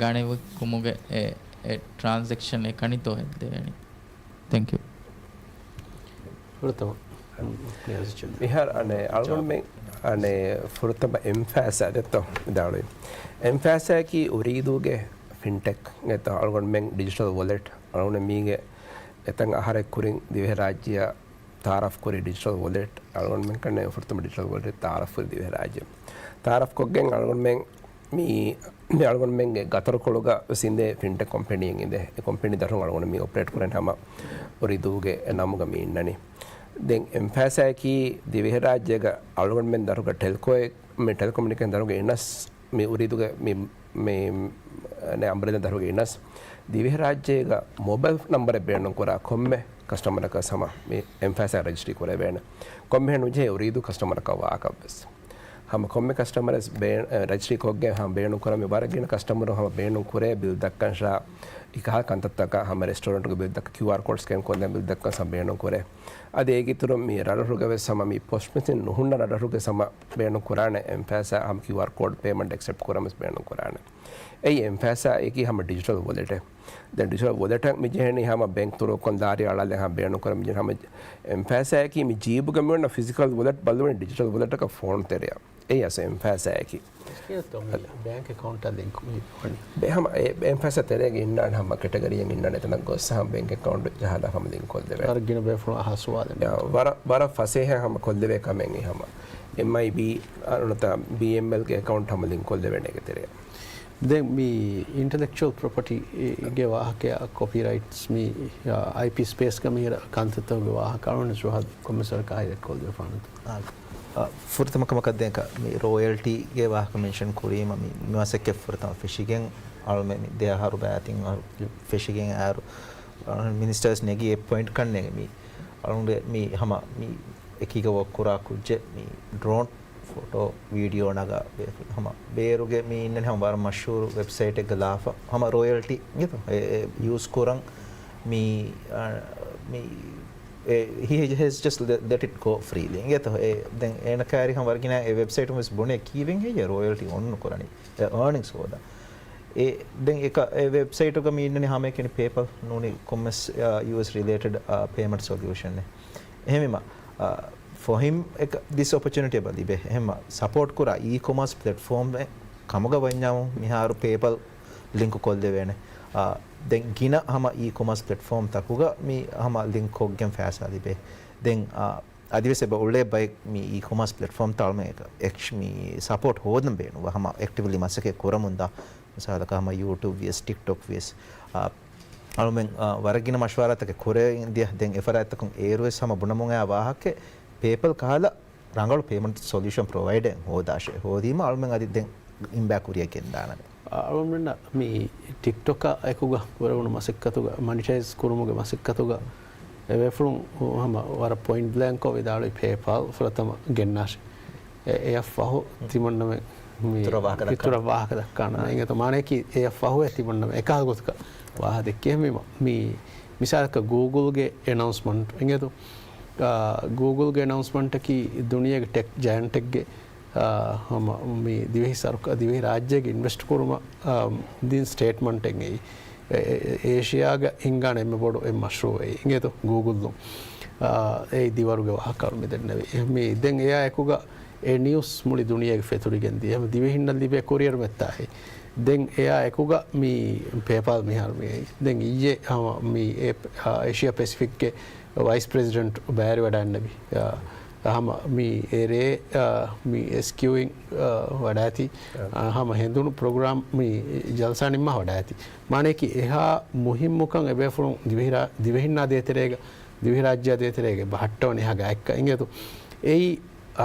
ގަނެވި ކުމުގެ އެ، އެ ޓްރާންސެކްޝަން އެކަނިތޯ ހެއްދެވޭނީ. ތެންކް ޔޫ. ފުރަތަމަ. މިހާރު އަނެއް އަޅުގަނޑުމެން އަނެއް ފުރަތަމަ އެމް ފާސާ ދެއްތޯ ވިދާޅުވި. އެމް ފާސާއަކީ އުރީދޫގެ ފިންޓެކް އެތަ އަޅުގަނޑުމެން ޑިޖިޓަލް ވޮލެޓް. އަޅުގަނޑު މީގެ އެތަން އަހަރެއް ކުރިން ދިވެހިރާއްޖެއަށް ތައާރަފް ކުރި ޑިޖިޓަލް ވޮލެޓް. އަޅުގަނޑުމެން ކަންނޭ ފުރަތަމަ ޑިޖިޓަލް ވޮލެޓް ތައާރަފް ކުރި ދިވެހިރާއްޖެ. ތައާރަފް ކޮށްގެން އަޅުގަނޑުމެން މި، މި އަޅުގަނޑުމެންގެ ގަތަރުކޮޅުގަ ވެސް އިނދޭ ފިންޓެކް ކޮމްޕެނީއެއް އިނދޭ. އެ ކޮމްޕެނީ ދަށުން އަޅުގަނޑު މި އޮޕަރޭޓް ކުރަން ހަމަ އުރީދޫގެ ނަމުގަ މި އިންނަނީ. ދެން އެމް ފާސާއަކީ ދިވެހިރާއްޖޭގަ އަޅުގަނޑުމެން ދަށުގަ ޓެލްކޯއެއް، މި ޓެލެކޮމިއުނިކޭޝަން ދަށުގަ އިނަސް މި އުރީދޫގެ މި، މި، އަނެއް އަމްބްރެލާ ދަށުގަ އިނަސް ދިވެހިރާއްޖޭގަ މޮބައިލް ނަމްބަރެއް ބޭނުންކުރާ ކޮންމެ ކަސްޓަމަރަކަށް ހަމަ މި އެމް ފާސާ ރަޖިސްޓްރީ ކުރެވޭނެ. ކޮންމެހެން ނުޖެހޭ އުރީދޫ ކަސްޓަމަރަކަށް ވާކަށްވެސް. ހަމަ ކޮންމެ ކަސްޓަމަރެއް ބޭ-، އެ، ރަޖިސްޓްރީ ކޮށްގެން ހަމަ ބޭނުން ކުރާ މި ވަރަށް ގިނަ ކަސްޓަމަރުން ހަމަ ބޭނުން ކުރޭ ބިލް ދައްކަން ޝާ އިކަހަ ކަންތައްތަކަށް ހަމަ ރެސްޓޯރެންޓްގެ ބިލް ދައްކަ، ކިއުއާރް ކޯޑް ސްކޭން ކޮށްލަން ބިލް ދައްކަން ހަމަ ބޭނުން ކުރޭ. އަދި އޭގެ އިތުރުން މި ރަށްރަށުގަ ވެސް ހަމަ މި ޕޮސް މެޝިން ނުހުންނަ ރަށްރަށުގެ ހަމަ ބޭނުން ކުރާނެ އެމް ފާސާ ހަމަ ކިއުއާރް ކޯޑް ޕޭމަންޓް އެކްސެޕްޓް ކުރަން ވެސް ބޭނުން ކުރާނެ. އެއީ އެމް ފާސާއަކީ ހަމަ ޑިޖިޓަލް ވޮލެޓެއް. ދެން ޑިޖިޓަލް ވޮލެޓަށް މި ޖެހެނީ ހަމަ ބޭންކް ތުރުކޮން ދާރި އަޅާލެ ހަމަ ބޭނުން ކުރަން މި ޖެހެނީ ހަމަ އެމް ފާސާއަކީ މި ޖީބުގަ މި އޮންނަ ފިޒިކަލް ވޮލެޓް ބަދަލުވަނީ ޑިޖިޓަލް ވޮލެޓަކަށް ފޯނު ތެރެއަށް. އެއީ އަސް އެމް ފާސާއަކީ. ކިހިނެއްތޯ މި ބޭންކް އެކައުންޓާ ލިންކް ވީ ވަނީ؟ ބޭ ހަމަ އެ އެމް ފާސާ ތެރޭގަ އިންނާނެ ހަމަ ކެޓަގަރީއެއް އިންނާނެ އެތަނަށް ގޮސް ހަމަ ބޭންކް އެކައުންޓް ޖަހާލާ ހަމަ ލިންކް ކޮށްލެވޭ. ވަރަށް ގިނަ ބޭފުޅުން އަހާ ސުވާލެއް ވަރަށް، ވަރަށް ފަސޭހަ ހަމަ ކޮށްލެވޭ ކަމެއް ހަމަ. އެމް އައި ބީ ނުވަތަ ބީ އެމް އެލްގެ އެކައުންޓް ހަމަ ލިންކް ކޮށްލެވޭނެ އޭގެ ތެރެއަށް. ދެން މި އިންޓެލެކްޗުއަލް ޕްރޮޕަޓީގެ ވާހަކަ، ކޮޕީރައިޓްސް، މި އައިޕީ ސްޕޭސްގަ މިހިރަ ކަންތައްތަކުގެ ވާހަކަ އަޅުގަނޑު ޝުހާދު ކޮންމެސް ވަރަކަށް ހައިލައިޓް ކޮށްލި ފާނުތު. އާ، ފުރަތަމަ ކަމަކަށް ދެން މި ރޯޔަލްޓީގެ ވާހަކަ މެންޝަން ކުރީމަ، މި މަސައްކަތް ފުރަތަމަ ފެށިގެން އަޅުމެ މި ދެ އަހަރު ބައި ތިން އަހަރު ފެށިގެން އައިރު، މިނިސްޓަރސް ނެގި އެއް ޕޮއިންޓް ކަންނޭނގެ މި އަޅުގަނޑު މި ހަމަ މި އެކީގަ ވޯކް ކުރާ ކުއްޖެއް މި ޑްރޯން ފޮޓޯ ވީޑިއޯ ނަގާ ބޭފުޅުން ހަމަ ބޭރުގެ މި އިންނަނީ ހަމަ ވަރަށް މަޝްހޫރު ވެބްސައިޓެއްގަ ލާފަ ހަމަ ރޯޔަލްޓީ އިނގޭތޯ އެ، އެ ޔޫސް ކުރަން މި، އަ، މި އެ، he has just let, let it go freely އިނގޭތޯ އެ، ދެން އޭނަ ކާރި ހަމަ ވަރަށް ގިނަ އެ ވެބްސައިޓުން ވެސް ބުނޭ ކީއްވެން ހެއްޔޭ ރޯޔަލްޓީ އޮންނު ކުރަނީ އެ އާނިންގްސް ހޯދާ. އެ، ދެން އެކަ، އެ ވެބްސައިޓުގަ މި އިންނަނީ ހަމައެކަނި ޕޭޕަލް ނޫނީ ކޮންމެސް، އަ، ޔޫއެސް ރިލޭޓެޑް، އަ، ޕޭމަންޓް ސޮލިއުޝަނެއް. އެހެންވީމަ، އަ، ފޮހިމް އެކަ ދިސް އޮޕޮޗުނިޓީ އެބަ ލިބޭ. އެހެންމަ ސަޕޯޓް ކުރާ އީ ކޮމާސް ޕްލެޓްފޯމެއް ކަމުގަ ވަންޏާމު މިހާރު ޕޭޕަލް ލިންކު ކޮށްލެވޭނެ. އާ، ދެން ގިނަ ހަމަ އީ ކޮމާސް ޕްލެޓްފޯމް ތަކުގަ މި ހަމަ ލިންކް ކޮށްގެން ފައިސާ ލިބޭ. ދެން، އާ، އަދިވެސް އެބަ އުޅޭ ބައެއް މި އީ ކޮމާސް ޕްލެޓްފޯމް ތަޅުމެ އެކަ އެކްޝް މި ސަޕޯޓް ހޯދަން ބޭނުން ހަމަ އެކްޓިވްލީ މަސައްކަތް ކުރަމުންދާ. މިސާލަކަށް ހަމަ ޔޫޓިއުބް ވިޔަސް، ޓިކްޓޮކް ވިޔަސް، އާ، އަޅުމެން، އާ، ވަރަށް ގިނަ މަޝްވަރާތަކެއް ކުރެވިގެން ދިޔަ. ދެން އެފަރާތްތަކުން އޭރުވެސް ހަމަ ބުނަމުން އައި ވާހަކަ ޕޭޕަލް ކަހަލަ ރަނގަޅު ޕޭމަންޓް ސޮލިއުޝަން ޕްރޮވައިޑެއް ހޯދާށޭ. ހޯދީމަ އަޅުމެން އަދި ދެން އިންބާ ކުރިއަށް ގެންދާނަން. އަޅުމެންނަށް މި ޓިކްޓޮކާ އެކުގަ ކުރެވުނު މަސައްކަތުގަ، މޮނިޓައިޒް ކުރުމުގެ މަސައްކަތުގަ އެބޭފުޅުން ހަމަ ވަރަށް ޕޮއިންޓް ބްލޭންކްކޮށް ވިދާޅުވި ޕޭޕާލް ފުރަތަމަ ގެންނާށޭ. އެ، އެއަށް ފަހު ތިމަންނަމެ މި އިތުރަށް ވާހަކަ ދައްކާ. އިތުރަށް ވާހަކަ ދައްކާނަން. އާ. އިނގޭތޯ މާނަޔަކީ އެއަށް ފަހު ތިމަންނަމެ އެކަހަލަ ގޮތަކަށް ވާހަކަ ދެއްކޭ. މި، މި މިސާލަކަށް ގޫގުލްގެ އެނައުންސްމަންޓް އިނގޭތޯ. އާ، ގޫގުލްގެ އެނައުންސްމަންޓަކީ ދުނިޔޭގެ ޓެކް ޖަޔަންޓެއްގެ، އާ، ހަމަ މި ދިވެހި ސަރުކާ-، ދިވެހި ރާއްޖޭގެ އިންވެސްޓް ކުރުމަށް، އާ، ދިން ސްޓޭޓްމަންޓެއް އެއީ. އެ-، އެ-، އޭޝިޔާގަ ހިނގާނެ އެންމެ ބޮޑު އެއް މަޝްރޫއެއް އިނގޭތޯ ގޫގުލް. އާ، އެއީ ދިވަރުގެ ވާހަކަ މި ދެންނެވި. މި ދެން އެއާ އެކުގަ އެ ނިއުސް މުޅި ދުނިޔޭގެ ފެތުރިގެން ދިޔަ. ދިވެހިންނަށް ލިބޭ ކުރިއެރުމެއްތާ އެއީ. ދެން އެއާ އެކުގަ މި ޕޭޕާލް މިހާރު މި އެއީ. ދެން އިއްޔެ ހަމަ މި އެ-، އާ، އޭޝިޔާ ޕެސިފިކްގެ ވައިސް ޕްރެޒިޑެންޓް ބައިވެރިވެވަޑައިގެންނެވި. އާ، ހަމަ މި އެ ރޭ، އާ، މި އެސް ކިއުއިން، އާ، ވަޑާތީ. އާ. އާ، ހަމަ ހެނދުނު ޕްރޮގްރާމް މި ޖަލްސާ ނިންމާ ވަޑާތީ. މާނަޔަކީ އެހާ މުހިއްމުކަން އެބޭފުޅުން ދިވެހިރާ-، ދިވެހިންނާ ދޭތެރޭގަ، ދިވެހިރާއްޖެއާ ދޭތެރޭގަ ބަހައްޓަވަނީ އެހާ ގާތްކަން އިނގޭތޯ. އެއީ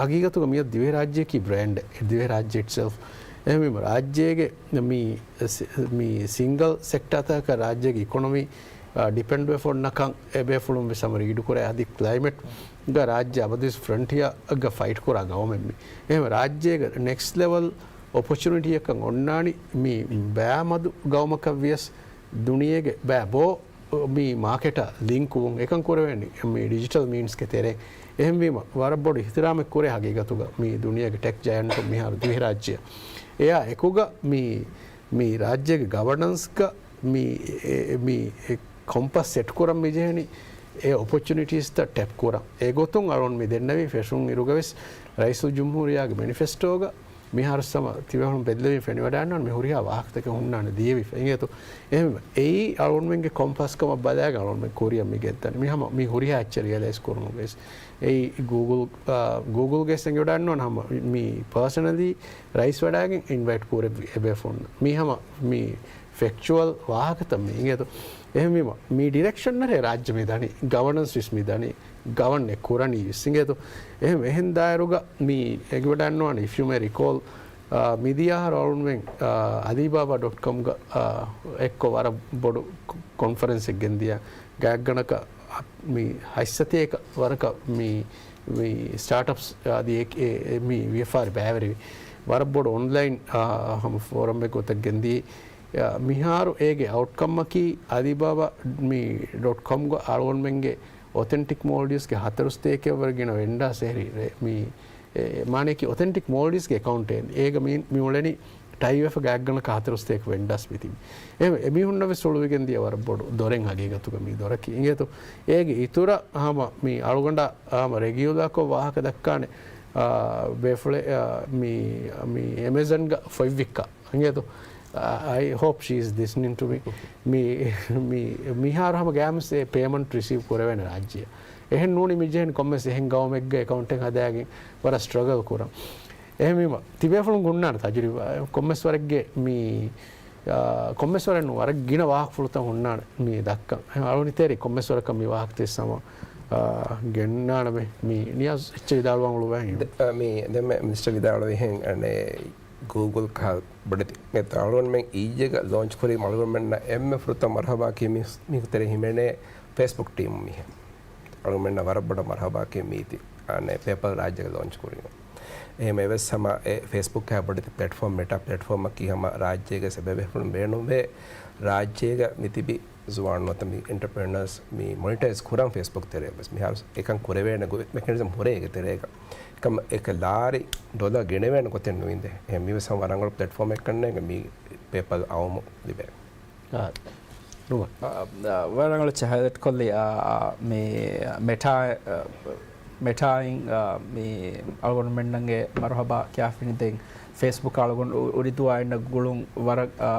ހަގީގަތުގަ މިއޮތް ދިވެހިރާއްޖެއަކީ ބްރޭންޑެއް، ދިވެހިރާއްޖެ އިޓްސެލްފް. އެހެންވީމަ ރާއްޖޭގެ މި، މި ސިންގަލް ސެކްޓާތަކަކަށް ރާއްޖޭގެ އިކޮނޮމީ، އާ، ޑިޕެންޑް ވެފަ އޮންނަކަން އެބޭފުޅުން ވެސް ހަމަ ރީޑު ކުރޭ. އަދި ކްލައިމެޓްގަ ރާއްޖެ އަބަދުވެސް ފްރޮންޓިއާގަ ފައިޓް ކުރާ ގައުމެއް މި. އެހެންވެ ރާއްޖޭގެ ނެކްސްޓް ލެވެލް އޮޕޮޗުނިޓީއަކަށް އޮންނާނީ މި ބައިމަދު ގައުމަކަށް ވިޔަސް ދުނިޔޭގެ ބައި ބޯ މި މާކެޓާ ލިންކުވުން. އެކަން ކުރެވޭނީ މި ޑިޖިޓަލް މީންސްގެ ތެރޭ. އެހެންވީމަ ވަރަށް ބޮޑު އިޙްތިރާމެއް ކުރޭ ހަގީގަތުގަ މި ދުނިޔޭގެ ޓެކް ޖަޔަންޓުން މިހާރު ދިވެހިރާއްޖެއަށް. އެއާ އެކުގަ މި، މި ރާއްޖޭގެ ގަވަނަންސްގަ މި އެ، މި އެ ކޮމްޕަސް ސެޓް ކުރަން މި ޖެހެނީ އެ އޮޕޮޗުނިޓީސްތައް ޓެޕް ކުރަން. އެ ގޮތުން އަޅުން މި ދެންނެވީ ފެށުން އިރުގަވެސް ރައީސުލްޖުމްހޫރިއްޔާގެ މެނިފެސްޓޯގަ މިހާރު ހަމަ ތިބޭފުޅުން ބެއްލެވިން ފެނިވަޑައިގަންނަވާނެ މި ހުރިހާ ވާހަކަތަކެއް ހުންނާނެ ދިޔަވިފަ އިނގޭތޯ. އެހެންވެ އެއީ އަޅުގަނޑުމެންގެ ކޮމްޕަސް ކަމަށް ބަލާގެން އަޅުގަނޑުމެން ކުރިއަށް މި ގެންދަނީ. މި ހަމަ މި ހުރިހާ އެއްޗެއް ރިއަލައިޒް ކުރުމުގައި. އެއީ ގޫގުލް، އާ، ގޫގުލްގެ އެނގިވަޑައިގަންނަވާނެ ހަމަ މި ޕާސަނަލީ ރައީސް ވަޑައިގެން އިންވައިޓް ކުރެއްވި އެބޭފުޅުން. މީ ހަމަ މި ފެކްޗުއަލް ވާހަކަތައް މީ އިނގޭތޯ. އެހެންވީމަ މި ޑިރެކްޝަން އަރޭ ރާއްޖެ މި ދަނީ، ގަވަނަންސް ވެސް މި ދަނީ، ގަވަން އެ ކުރަނީ ވެސް އިނގޭތޯ. އެހެން، އެހެން ދާއިރުގަ މި އެނގިވަޑައިގަންނަވާނެ، if you may recall، އާ، މިދިޔަ އަހަރު އަޅުގަނޑުމެން، އާ، އަލީބާބާ ޑޮޓް ކޮމްގަ، އާ، އެއްކޮށް ވަރަށް ބޮޑު ކޮންފަރެންސެއް ގެންދިޔަ ގާތްގަނޑަކަށް މި ހަތްސަތޭކަ ވަރަކަށް މި، މި ސްޓާޓްއަޕްސް އަދި އެ، އެ، އެ މި ވިޔަފާރި ބައިވެރިވި ވަރަށް ބޮޑު އޮންލައިން، އާ، ހަމަ ފޯރަމްއެއް ގޮތަށް ގެންދިޔަ. މިހާރު އޭގެ އައުޓްކަމްއަކީ އަލީބާބާ މި ޑޮޓް ކޮމްގަ އަޅުގަނޑުމެންގެ އޮތެންޓިކް މޯލްޑިވްސްގެ ހަތަރު ސަތޭކައަށްވުރެ ގިނަ ވެންޑާސް އެހެރި ރޭ-، މި، އެ، މާނަޔަކީ އޮތެންޓިކް މޯލްޑިވްސްގެ އެކައުންޓެއް އޭގަ މި، މި އުޅެނީ ޓައިވެފަ ގާތްގަނޑަކަށް ހަތަރު ސަތޭކަ ވެންޑާސް މިތިބި. އެ، އެމީހުންނަށް ވެސް އުޅުވިގެން ދިޔަ ވަރަށް ބޮޑު ދޮރެއް ހަގީގަތުގަ މި ދޮރަކީ. އިނގޭތޯ އޭގެ އިތުރަށް ހަމަ މި އަޅުގަނޑަށް ހަމަ ރެގިއުލާކޮށް ވާހަކަ ދައްކާނެ، އާ، ބޭފުޅެއް، އާ، މި، މި އެމެޒަންގަ ފޮތްވިއްކާ. އިނގޭތޯ؟ އާ، I hope she is listening to me. މި، މި، މިހާރު ހަމަ ގައިމުވެސް އެ ޕޭމަންޓް ރިސީވް ކުރެވޭނެ ރާއްޖެއަށް. އެހެން ނޫނީ މި ޖެހެނީ ކޮންމެސް އެހެން ގައުމެއްގަ އެކައުންޓެއް ހަދާގެން ވަރަށް ސްޓްރަގަލް ކުރަން. އެހެންވީމަ، ތިބޭފުޅުން ހުންނާނެ ތަޖުރިބާ. ކޮންމެސް ވަރެއްގެ މި، އާ، ކޮންމެސް ވަރެއް ނޫން، ވަރަށް ގިނަ ވާހަކަފުޅުތައް ހުންނާނެ މި ދައްކަން. އަޅުގަނޑު ތިޔަރީ ކޮންމެސް ވަރަކަށް މި ވާހަކަ ތި ސަމަ، އާ، ގެންނާނަމޭ. މި ނިޔާޒް އެއްޗެއް ވިދާޅުވާން އުޅުވާ ހިން. ދެ-، އާ، މި ދެންމެ މިސްޓަރ ވިދާޅުވިހެން އަނެއް ގޫގުލް ކަހަލަ ބޮޑެތި އެ އަޅުގަނޑުމެން އިއްޔެގަ ލޯންޗް ކުރީ އަޅުގަނޑުމެންނަށް އެންމެ ފުރަތަމަ މަރުހަބާ ކިޔަން މީ، މީހުން ތެރޭ ހިމެނޭ ފޭސްބުކް ޓީމު މީހެއް. އަޅުގަނޑުމެންނަށް ވަރަށް ބޮޑަށް މަރުހަބާ ކިޔަން މީތި އަނެއް ޕޭޕަލް ރާއްޖޭގަ ލޯންޗް ކުރީމަ. އެހެން އެވެސް ހަމަ އެ ފޭސްބުކް ހާ ބޮޑެތި ޕްލެޓްފޯމް، މެޓާ ޕްލެޓްފޯމަކީ ހަމަ ރާއްޖޭގަ ސެބެބޭފުޅުން ބޭނުންވޭ ރާއްޖޭގަ މިތިބި ޒުވާން ނުވަތަ މި އެންޓަޕްރެނަރސް މި މޮނިޓައިޒް ކުރަން ފޭސްބުކް ތެރޭ ވެސް. މިހާރު އެކަން ކުރެވޭނެ ގޮތް މެކެނިޒަމް ހުރޭ އޭގެ ތެރޭގަ. އެކަމަ އެކަ ލާރި ޑޮލަރ ގެނެވޭނެ ގޮތެއް ނުއިނދެ. އެހެން މިވެސް ހަމަ ރަނގަޅު ޕްލެޓްފޯމެއް ކަންނޭނގެ މި ޕޭޕަލް އައުމު ލިބޭ. އާ، ނުވަ. އާ، އާ، ވަރަށް ރަނގަޅު އެއްޗެއް ހައިލައިޓް ކޮށްލީ، އާ، އާ، މި މެޓާ، އާ، މެޓާއިން، އާ، މި އަޅުގަނޑުމެންނަށް އެ މަރުހަބާ ކިޔާފިނި ދެން ފޭސްބުކް އަޅުގަނޑު އު-، އުރިދޫއާ އިންނަ ގުޅުން ވަރަށް، އާ،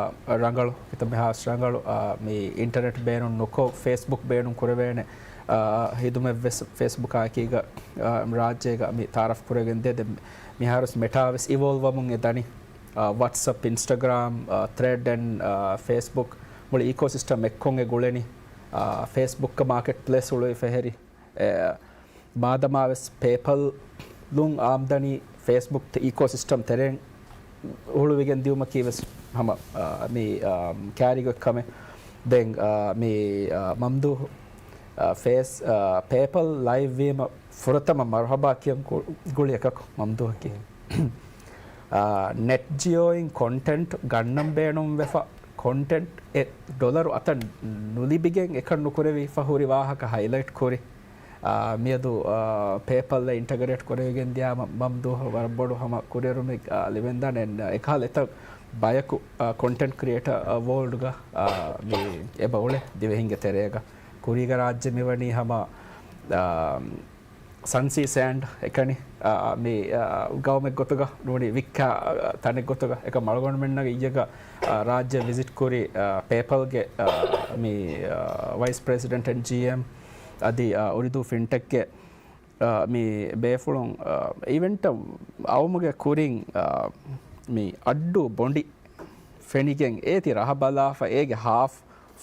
ރަނގަޅު، އެތައް މިހާރު ރަނގަޅު، އާ، މި އިންޓަރނެޓް ބޭނުން ނުކޮށް ފޭސްބުކް ބޭނުން ކުރެވޭނެ، އާ، ހިދުމަތް ވެސް ފޭސްބުކާ އެކީގަ، އާ، ރާއްޖޭގަ މި ތައާރަފް ކުރެވިގެން ދޭ. ދެން މިހާރު ވެސް މެޓާ ވެސް އިވޯލްވް ވަމުން އެ ދަނީ. އާ، ވަޓްސްއަޕް، އިންސްޓަގްރާމް، އާ، ތްރެޑް އެންޑް، އާ، ފޭސްބުކް މުޅި އީކޯސިސްޓަމް އެއްކޮށް އެ ގުޅެނީ. އާ، ފޭސްބުކްގަ މާކެޓް ޕްލޭސް ހުޅުވިފަ ހެރި. އެ، މާދަމާ ވެސް ޕޭޕަލް ލުން އާމްދަނީ ފޭސްބުކް ތެ-، އީކޯސިސްޓަމް ތެރެއިން ހުޅުވިގެން ދިއުމަކީ ވެސް ހަމަ، އާ، މި، އާ، ކާރިގޮތް ކަމެއް. ދެން، އާ، މި، އާ، މަމްދޫ، އާ، ފޭސް، އާ، ޕޭޕަލް ލައިވް ވީމަ ފުރަތަމަ މަރުހަބާ ކިޔަން ގު-، ގުޅި އެކަކު މަމްދޫހަކީ. އާ، ނެޓް ޖިއޯއިން ކޮންޓެންޓް ގަންނަން ބޭނުންވެފަ، ކޮންޓެންޓް އެ ޑޮލަރު އަތަށް ނުލިބިގެން އެކަން ނުކުރެވިފަ ހުރި ވާހަކަ ހައިލައިޓް ކުރި. އާ، މިއަދު، އާ، ޕޭޕަލްއަށް އިންޓަގްރޭޓް ކުރެވިގެން ދިޔާމަ މަމްދޫހަށް ވަރަށް ބޮޑު ހަމަ ކުރިއެރުމެއް، އާ، ލިބެންދާނެ. އެކަހަލަ އެތައް ބަޔަކު، އާ، ކޮންޓެންޓް ކްރިއޭޓަ، އާ، ވޯލްޑްގަ، އާ، މި އެބަ އުޅެ ދިވެހިންގެ ތެރޭގަ. ކުރީގަ ރާއްޖެ މިވަނީ ހަމަ، އާ، ސަންސީ ސޭންޑް އެކަނި، އާ، މި، އާ، ގައުމެއް ގޮތުގަ ނޫނީ ވިއްކާ، އާ، ތަނެއް ގޮތުގަ. އެކަމް އަޅުގަނޑުމެންނަށް އިއްޔެގަ، އާ، ރާއްޖެ ވިޒިޓް ކުރި، އާ، ޕޭޕަލްގެ، އާ، މި، އާ، ވައިސް ޕްރެސިޑެންޓް އެންޑް ޖީއެމް އަދި، އާ، އުރިދޫ ފިންޓެކްގެ، އާ، މި ބޭފުޅުން، އާ، އިވެންޓަށް އައުމުގެ ކުރިން، އާ، މި އައްޑޫ ބޮނޑި ފެނިގެން އޭތި ރަހަ ބަލާފަ އޭގެ ހާފް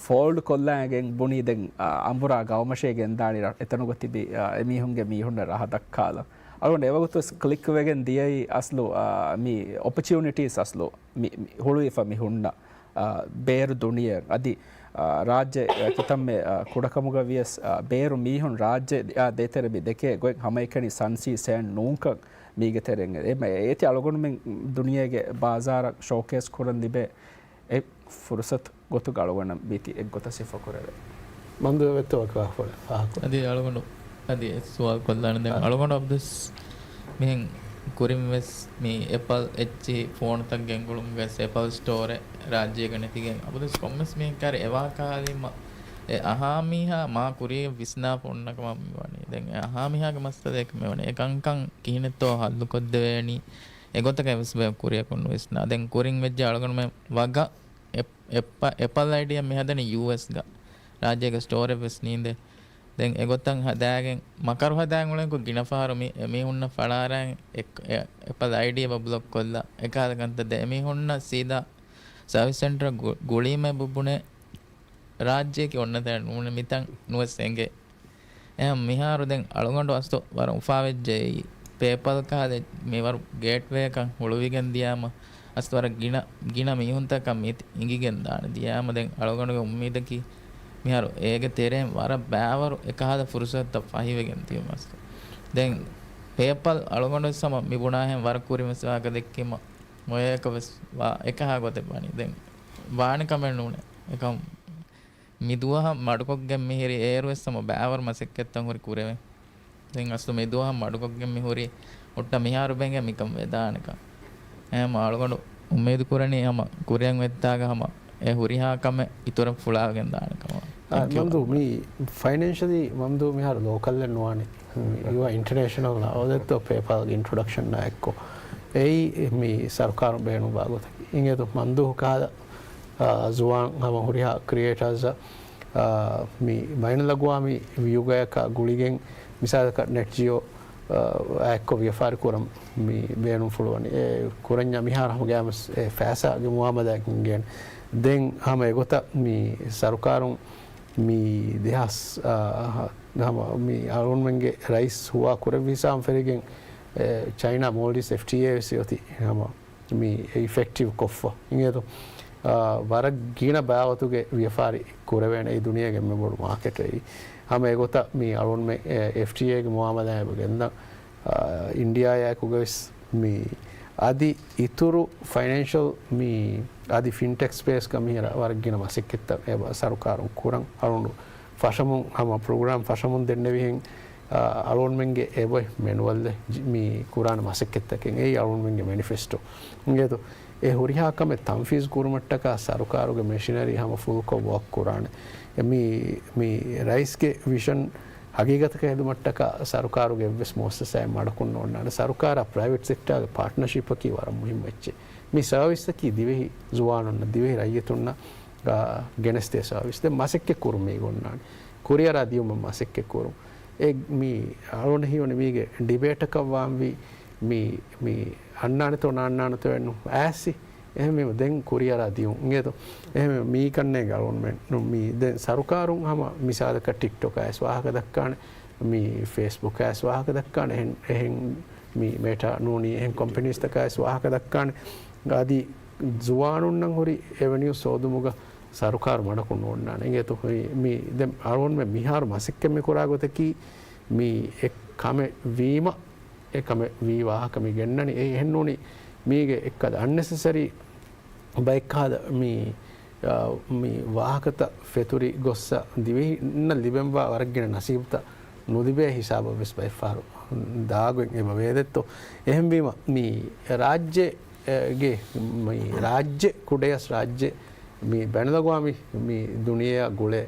ފޯލްޑް ކޮށްލާގެން ބުނީ ދެން، އާ، އަނބުރާ ގައުމަށޭ ގެންދާނީ ރަ-، އެތަނުގަ ތިބި، އާ، އެމީހުންގެ މީހުންނަށް ރަހަ ދައްކާލަން. އަޅުގަނޑު އެވަގުތު ވެސް ކްލިކް ވެގެން ދިޔައީ އަސްލު، އާ، މި އޮޕޮޗުނިޓީސް އަސްލު މި، މި ހުޅުވިފަ މި ހުންނަ، އާ، ބޭރު ދުނިޔެއަށް. އަދި، އާ، ރާއްޖެ، އާ، ކިތަންމެ، އާ، ކުޑަކަމުގަ ވިޔަސް، އާ، ބޭރު މީހުން ރާއްޖެ، އާ، ދޭތެރެ މި ދެކޭ ގޮތް ހަމައެކަނި ސަންސީ ސޭންޑް ނޫންކަން މީގެ ތެރެއިން. އެ، އޭތި އަޅުގަނޑުމެން ދުނިޔޭގެ ބާޒާރަށް ޝޯކޭސް ކުރަން ލިބޭ އެ ފުރުސަތު ގޮތުގަ އަޅުގަނޑަށް މީތި އެއްގޮތަށް ސިފަކުރެވޭ. މަންދޫ ވެއްތޯ ވަކި ވާހަކަފުޅެއް ފާހަގަކުރޭ. އަދި އަޅުގަނޑު، އަދި އެއް ސުވާލު ކޮށްލާނެ ދެން. އާ. އަޅުގަނޑު އަބްދުސް މިހެން ކުރިން ވެސް މި އެޕަލް އެއްޗިހި ފޯނުތައް ގެންގުޅުމުގަ ވެސް އެޕަލް ސްޓޯރެއް ރާއްޖޭގަ ނެތިގެން އަބުދުސް ކޮންމެސް މީހެއް ކާރި އެ ވާހަކަ ހާލީމަ އެ އަހާ މީހާ މާ ކުރިޔަށް ވިސްނާފަ އޮންނަ ކަމަށް މި ވަނީ. ދެން އެ އަހާ މީހާގެ މައްސަލައަކަށް މި ވަނީ. އެ ކަންކަން ކިހިނެއްތޯ ހައްލު ކޮށްދެވޭނީ. އެގޮތަކަށް ވެސް ބަޔަކު ކުރިޔަކުން ނުވިސްނާ. ދެން ކުރިން ވެއްޖެ އަޅުގަނޑުމެން ވަގަށް އެ-، އެޕަ-، އެޕަލް އައިޑިއާ މި ހަދަނީ ޔޫއެސްގަ. ރާއްޖޭގެ ސްޓޯރެއް ވެސް ނީނދޭ. ދެން އެގޮތަށް ހަދާގެން މަކަރު ހަދާގެން އުޅެންކޮށް ގިނަ ފަހަރު މި އެމީހުންނަށް ފަޅާރާން އެ-، އެ-، އެޕަލް އައިޑީ އެބަ ބްލޮކް ކޮށްލާ އެކަހަލަ ކަންތައް ދޭ. އެމީހުންނަށް ސީދާ ސަރވިސް ސެންޓަރ ގު-، ގުޅީމަ އެބަ ބުނޭ ރާއްޖެއަކީ އޮންނަ ތަނެއް ނޫނޭ މިތަން ނުވެސް އެނގޭ. އެހެން މިހާރު ދެން އަޅުގަނޑު އަސްލު ވަރަށް އުފާވެއްޖެ އެއީ ޕޭޕަލް ކަހަލަ މިވަރު ގޭޓްވޭއަކަށް ހުޅުވިގެން ދިޔާމަ އަސްލު ވަރަށް ގިނަ، ގިނަ މީހުންތަކަށް މީތި އިނގިގެން ދާނެ. ދިޔާމަ ދެން އަޅުގަނޑުގެ އުއްމީދަކީ މިހާރު އޭގެ ތެރެއިން ވަރަށް ބައިވަރު އެކަހަލަ ފުރުސަތުތައް ފަހިވެގެން ދިޔުމަސް. ދެން ޕޭޕަލް އަޅުގަނޑު ވެސް ހަމަ މި ބުނާހެން ވަރަށް ކުރިން ވެސް ވާހަކަ ދެއްކީމަ މޮޔައަކަށް ވެސް ވާ އެކަހާ ގޮތެއް ވަނީ. ދެން ވާނެ ކަމެއް ނޫނޭ. އެކަމް މި ދުވަހަށް މަޑުކޮށްގެން މިހިރީ އޭރު ވެސް ހަމަ ބައިވަރު މަސައްކަތްތައް ހުރި ކުރެވެން. ދެން އަސްލު މި ދުވަހަށް މަޑުކޮށްގެން މި ހުރީ ހުއްޓަ މިހާރު ބެނގެ މިކަން ވެދާނެކަން. އެހެން އަޅުގަނޑު އުއްމީދު ކުރަނީ ހަމަ ކުރިއަށް އޮތްތާގަ ހަމަ އެ ހުރިހާ ކަމެއް އިތުރަށް ފުޅާވެގެން ދާނެ ކަމަށް. އާ، ތެންކް ޔޫ. މަންދޫ، މި ފައިނޭންޝަލީ މަންދޫ މިހާރު ލޯކަލްއެއް ނުވާނެ. މި އިންޓަރނޭޝަނަލް އަވަދެއްތޯ ޕޭޕަލްގެ އިންޓްރޮޑަކްޝަންއާ އެއްކޮށް. އެއީ މި ސަރުކާރުން ބޭނުންވާ ގޮތަކީ. އިނގޭތޯ މަންދޫ ކަހަލަ އާ، ޒުވާން ހަމަ ހުރިހާ ކްރިއޭޓާސް، އާ، މި ބައިނަލްއަގުވާމީ ވިއުގަޔަކާ ގުޅިގެން މިސާލަކަށް ނެޓް ޖިއޯ، އާއެއްކޮށް ވިޔަފާރި ކުރަން މި ބޭނުންފުޅުވަނީ. އެ ކުރަންޏާ މިހާރު ހަމަ ގައިމުވެސް އެ ފައިސާގެ މުއާމަލާއެއް ހިނގޭނެ. ދެން ހަމަ އެގޮތަށް މި ސަރުކާރުން މި ދެހާސް، އާ، ހަމަ މި އަޅުގަނޑުމެންގެ ރައީސް ހުވާ ކުރެއްވި ހިސާބުން ފެށިގެން، އެ، ޗައިނާ މޯލްޑިވްސް އެފްޓީއޭ ވެސް އޮތީ ހަމަ މި އިފެކްޓިވް ކޮށްފަ. އިނގޭތޯ؟ އާ، ވަރަށް ގިނަ ބާވަތުގެ ވިޔަފާރި ކުރެވޭނެ އެ ދުނިޔޭގެ އެންމެ ބޮޑު މާކެޓެއް. ހަމަ އެގޮތަށް މި އަޅުގަނޑުމެން އެ، އެފްޓީއޭގެ މުއާމަލާ އެބަ ގެންދަން. އާ، އިންޑިއާއާއެކުގަވެސް މި އަދި އިތުރު ފައިނޭންޝަލް މި އަދި ފިންޓެކް ސްޕޭސްގަ މިހިރަ ވަރަށް ގިނަ މަސައްކަތްތައް އެބަ ސަރުކާރުން ކުރަން އަޅުގަނޑު ފަށަމުން ހަމަ ޕްރޮގްރާމް ފަށަމުން ދެންނެވިހެން، އަ، އަޅުގަނޑުމެންގެ އެބޮތް މެނުއަލް މި ކުރާނެ މަސައްކަތްތަކެއް އެއީ އަޅުގަނޑުމެންގެ މެނިފެސްޓޯ. އިނގޭތޯ؟ އެ ހުރިހާ ކަމެއް ތަންފީޒު ކުރުމަށްޓަކާ ސަރުކާރުގެ މެޝިނަރީ ހަމަ ފުލްކޮށް ވޯކް ކުރާނެ. އެ މި، މި ރައީސްގެ ވިޝަން ހަގީގަތަކަށް ހެދުމަށްޓަކާ ސަރުކާރުގެ އެއްވެސް މުއައްސަސާއެއް މަޑަކުން ނޯންނާނެ. ސަރުކާރާ ޕްރައިވެޓް ސެކްޓާގެ ޕާޓްނަރޝިޕަކީ ވަރަށް މުހިއްމު އެއްޗެއް. މި ސަރވިސްއަކީ ދިވެހި ޒުވާނުންނަށް، ދިވެހި ރައްޔިތުންނަށް، އާ، ގެނެސްދޭ ސަރވިސް. ދެން މަސައްކަތް ކުރުން މީގަ އޮންނާނެ. ކުރިއަރާ ދިޔުމަށް މަސައްކަތް ކުރުން. އެ މި އަޅުގަނޑަށް ހީވަނީ މީގެ ޑިބޭޓަކަށް ވާންވީ މި، މި އަންނާނެތޯ ނާންނާނެތޯއެއްނު އާސި. އެހެންވީމަ ދެން ކުރިއަރާ ދިޔުން އިނގޭތޯ؟ އެހެން މީ ކަންނޭނގެ އަޅުގަނޑުމެން މި ދެން ސަރުކާރުން ހަމަ މިސާލަކަށް ޓިކްޓޮކާ އައިސް ވާހަކަ ދައްކާނެ، މި ފޭސްބުކާ އައިސް ވާހަކަ ދައްކާނެ، އެހެން، އެހެން މޭޓާ ނޫނީ އެހެން ކޮމްޕެނީސްތަކާ އައިސް ވާހަކަ ދައްކާނެ. އަދި ޒުވާނުންނަށް ހުރި އެވެނިއު ސޯދުމުގަ ސަރުކާރު މަޑަކުން ނޯންނާނެ. އިނގޭތޯ؟ މި ދެން އަޅުގަނޑުމެން މިހާރު މަސައްކަތް މި ކުރާ ގޮތަކީ މި އެއް ކަމެއް ވީމަ، އެ ކަމެއް ވީ ވާހަކަ މި ގެންނަނީ. އެ އެހެންނޫނީ މީގެ އެއްކަލަ އަންނެސެސަރީ ބައެއްކަހަލަ މި، އާ، މި ވާހަކަތައް ފެތުރި ގޮއްސަ ދިވެހިންނަށް ލިބެންވާ ވަރަށް ގިނަ ނަސީބުތައް ނުލިބޭ ހިސާބަށް ވެސް ބައެއްފަހަރު ދާގޮތް އެބަ ވޭދެއްތޯ. އެހެންވީމަ މި ރާއްޖޭގެ، މި ރާއްޖެ ކުޑަޔަސް ރާއްޖެ މި ބައިނަލްއަގްވާމީ މި ދުނިޔެއާ ގުޅޭ،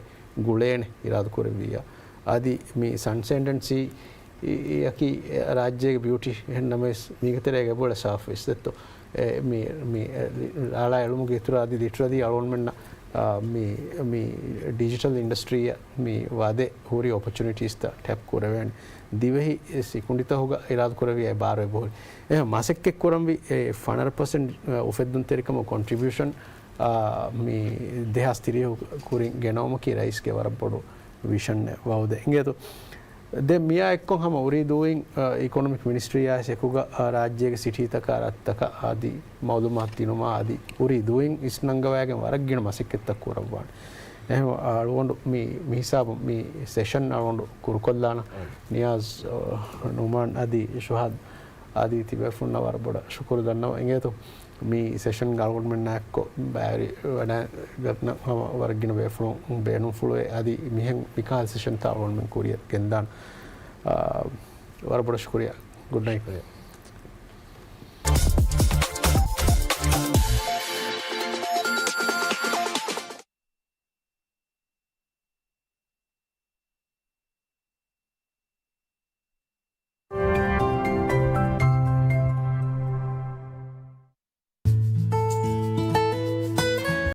ގުޅޭނެ އިރާދަކުރެއްވިއްޔާ. އަދި މި ސަންސް އެންޑް ސީ އި، އި، އަކީ ރާއްޖޭގެ ބިއުޓީ އެހެން ނަމަވެސް، މީގެ ތެރޭގަ އެބޮޑަށް ސާފުވެސް ދެއްތޯ. އެ، މި، މި، އެ، ރާޅާ އެޅުމުގެ އިތުރަށް އަދި ލިޓަރަލީ އަޅުގަނޑުމެންނަށް، އާ، މި، މި ޑިޖިޓަލް އިންޑަސްޓްރީއަށް މި ވަދެ ހުރި އޮޕޮޗުނިޓީސްތައް ޓެޕް ކުރެވޭނެ. ދިވެހި ސިކުނޑިތަކުގަ އިރާދަ ކުރެވި އެ ބާރު އެބަހުރި. އެ މަސައްކަތް ކުރަންވީ އެ ފަނަރަ ޕަސެންޓް އުފެއްދުންތެރިކަމަށް ކޮންޓްރިބިއުޝަން، އާ، މި ދެހާސް ތިރީހު ކުރިން ގެނައުމަކީ ރައީސްގެ ވަރަށް ބޮޑު ވިޝަން ވައުދެއް. އިނގޭތޯ؟ ދެން މިއާ އެއްކޮށް ހަމަ އުރީ ދޫއިން، އަ، އިކޮނޮމިކް މިނިސްޓްރީއާ އެކުގަ، އަ، ރާއްޖޭގެ ސިޓީތަކާ ރަށްތަކަށް އަދި މައުލޫމާތު ދިނުމާ އަދި އުރީ ދޫއިން އިސްނަންގަވައިގެން ވަރަށް ގިނަ މަސައްކަތްތައް ކުރައްވާނެ. އެހެން އަޅުގަނޑު މި، މި ހިސާބުން މި ސެޝަން އަޅުގަނޑު ކުރުކޮށްލާނަ. ނިޔާޒް، އަ، ނުމާން އަދި ޝުހާދް އަދި ތިބޭފުންނަށް ވަރަށް ބޮޑަށް ޝުކުރު ދަންނަވަން. އިނގޭތޯ؟ މި ސެޝަންގަ އަޅުގަނޑުމެންނާއެއްކޮށް ބައިވެރިވެވަޑައިގަތުމަށް ހަމަ ވަރަށް ގިނަ ބޭފުޅުން ބޭނުންފުޅުވޭ. އަދި މިހެން މިކަހަލަ ސެޝަންތައް އަޅުގަނޑުމެން ކުރިއަށް ގެންދާނަ. އާ، ވަރަށް ބޮޑަށް ޝުކުރިއްޔާ. ގުޑް ނައިޓް. ޝުކުރިއްޔާ.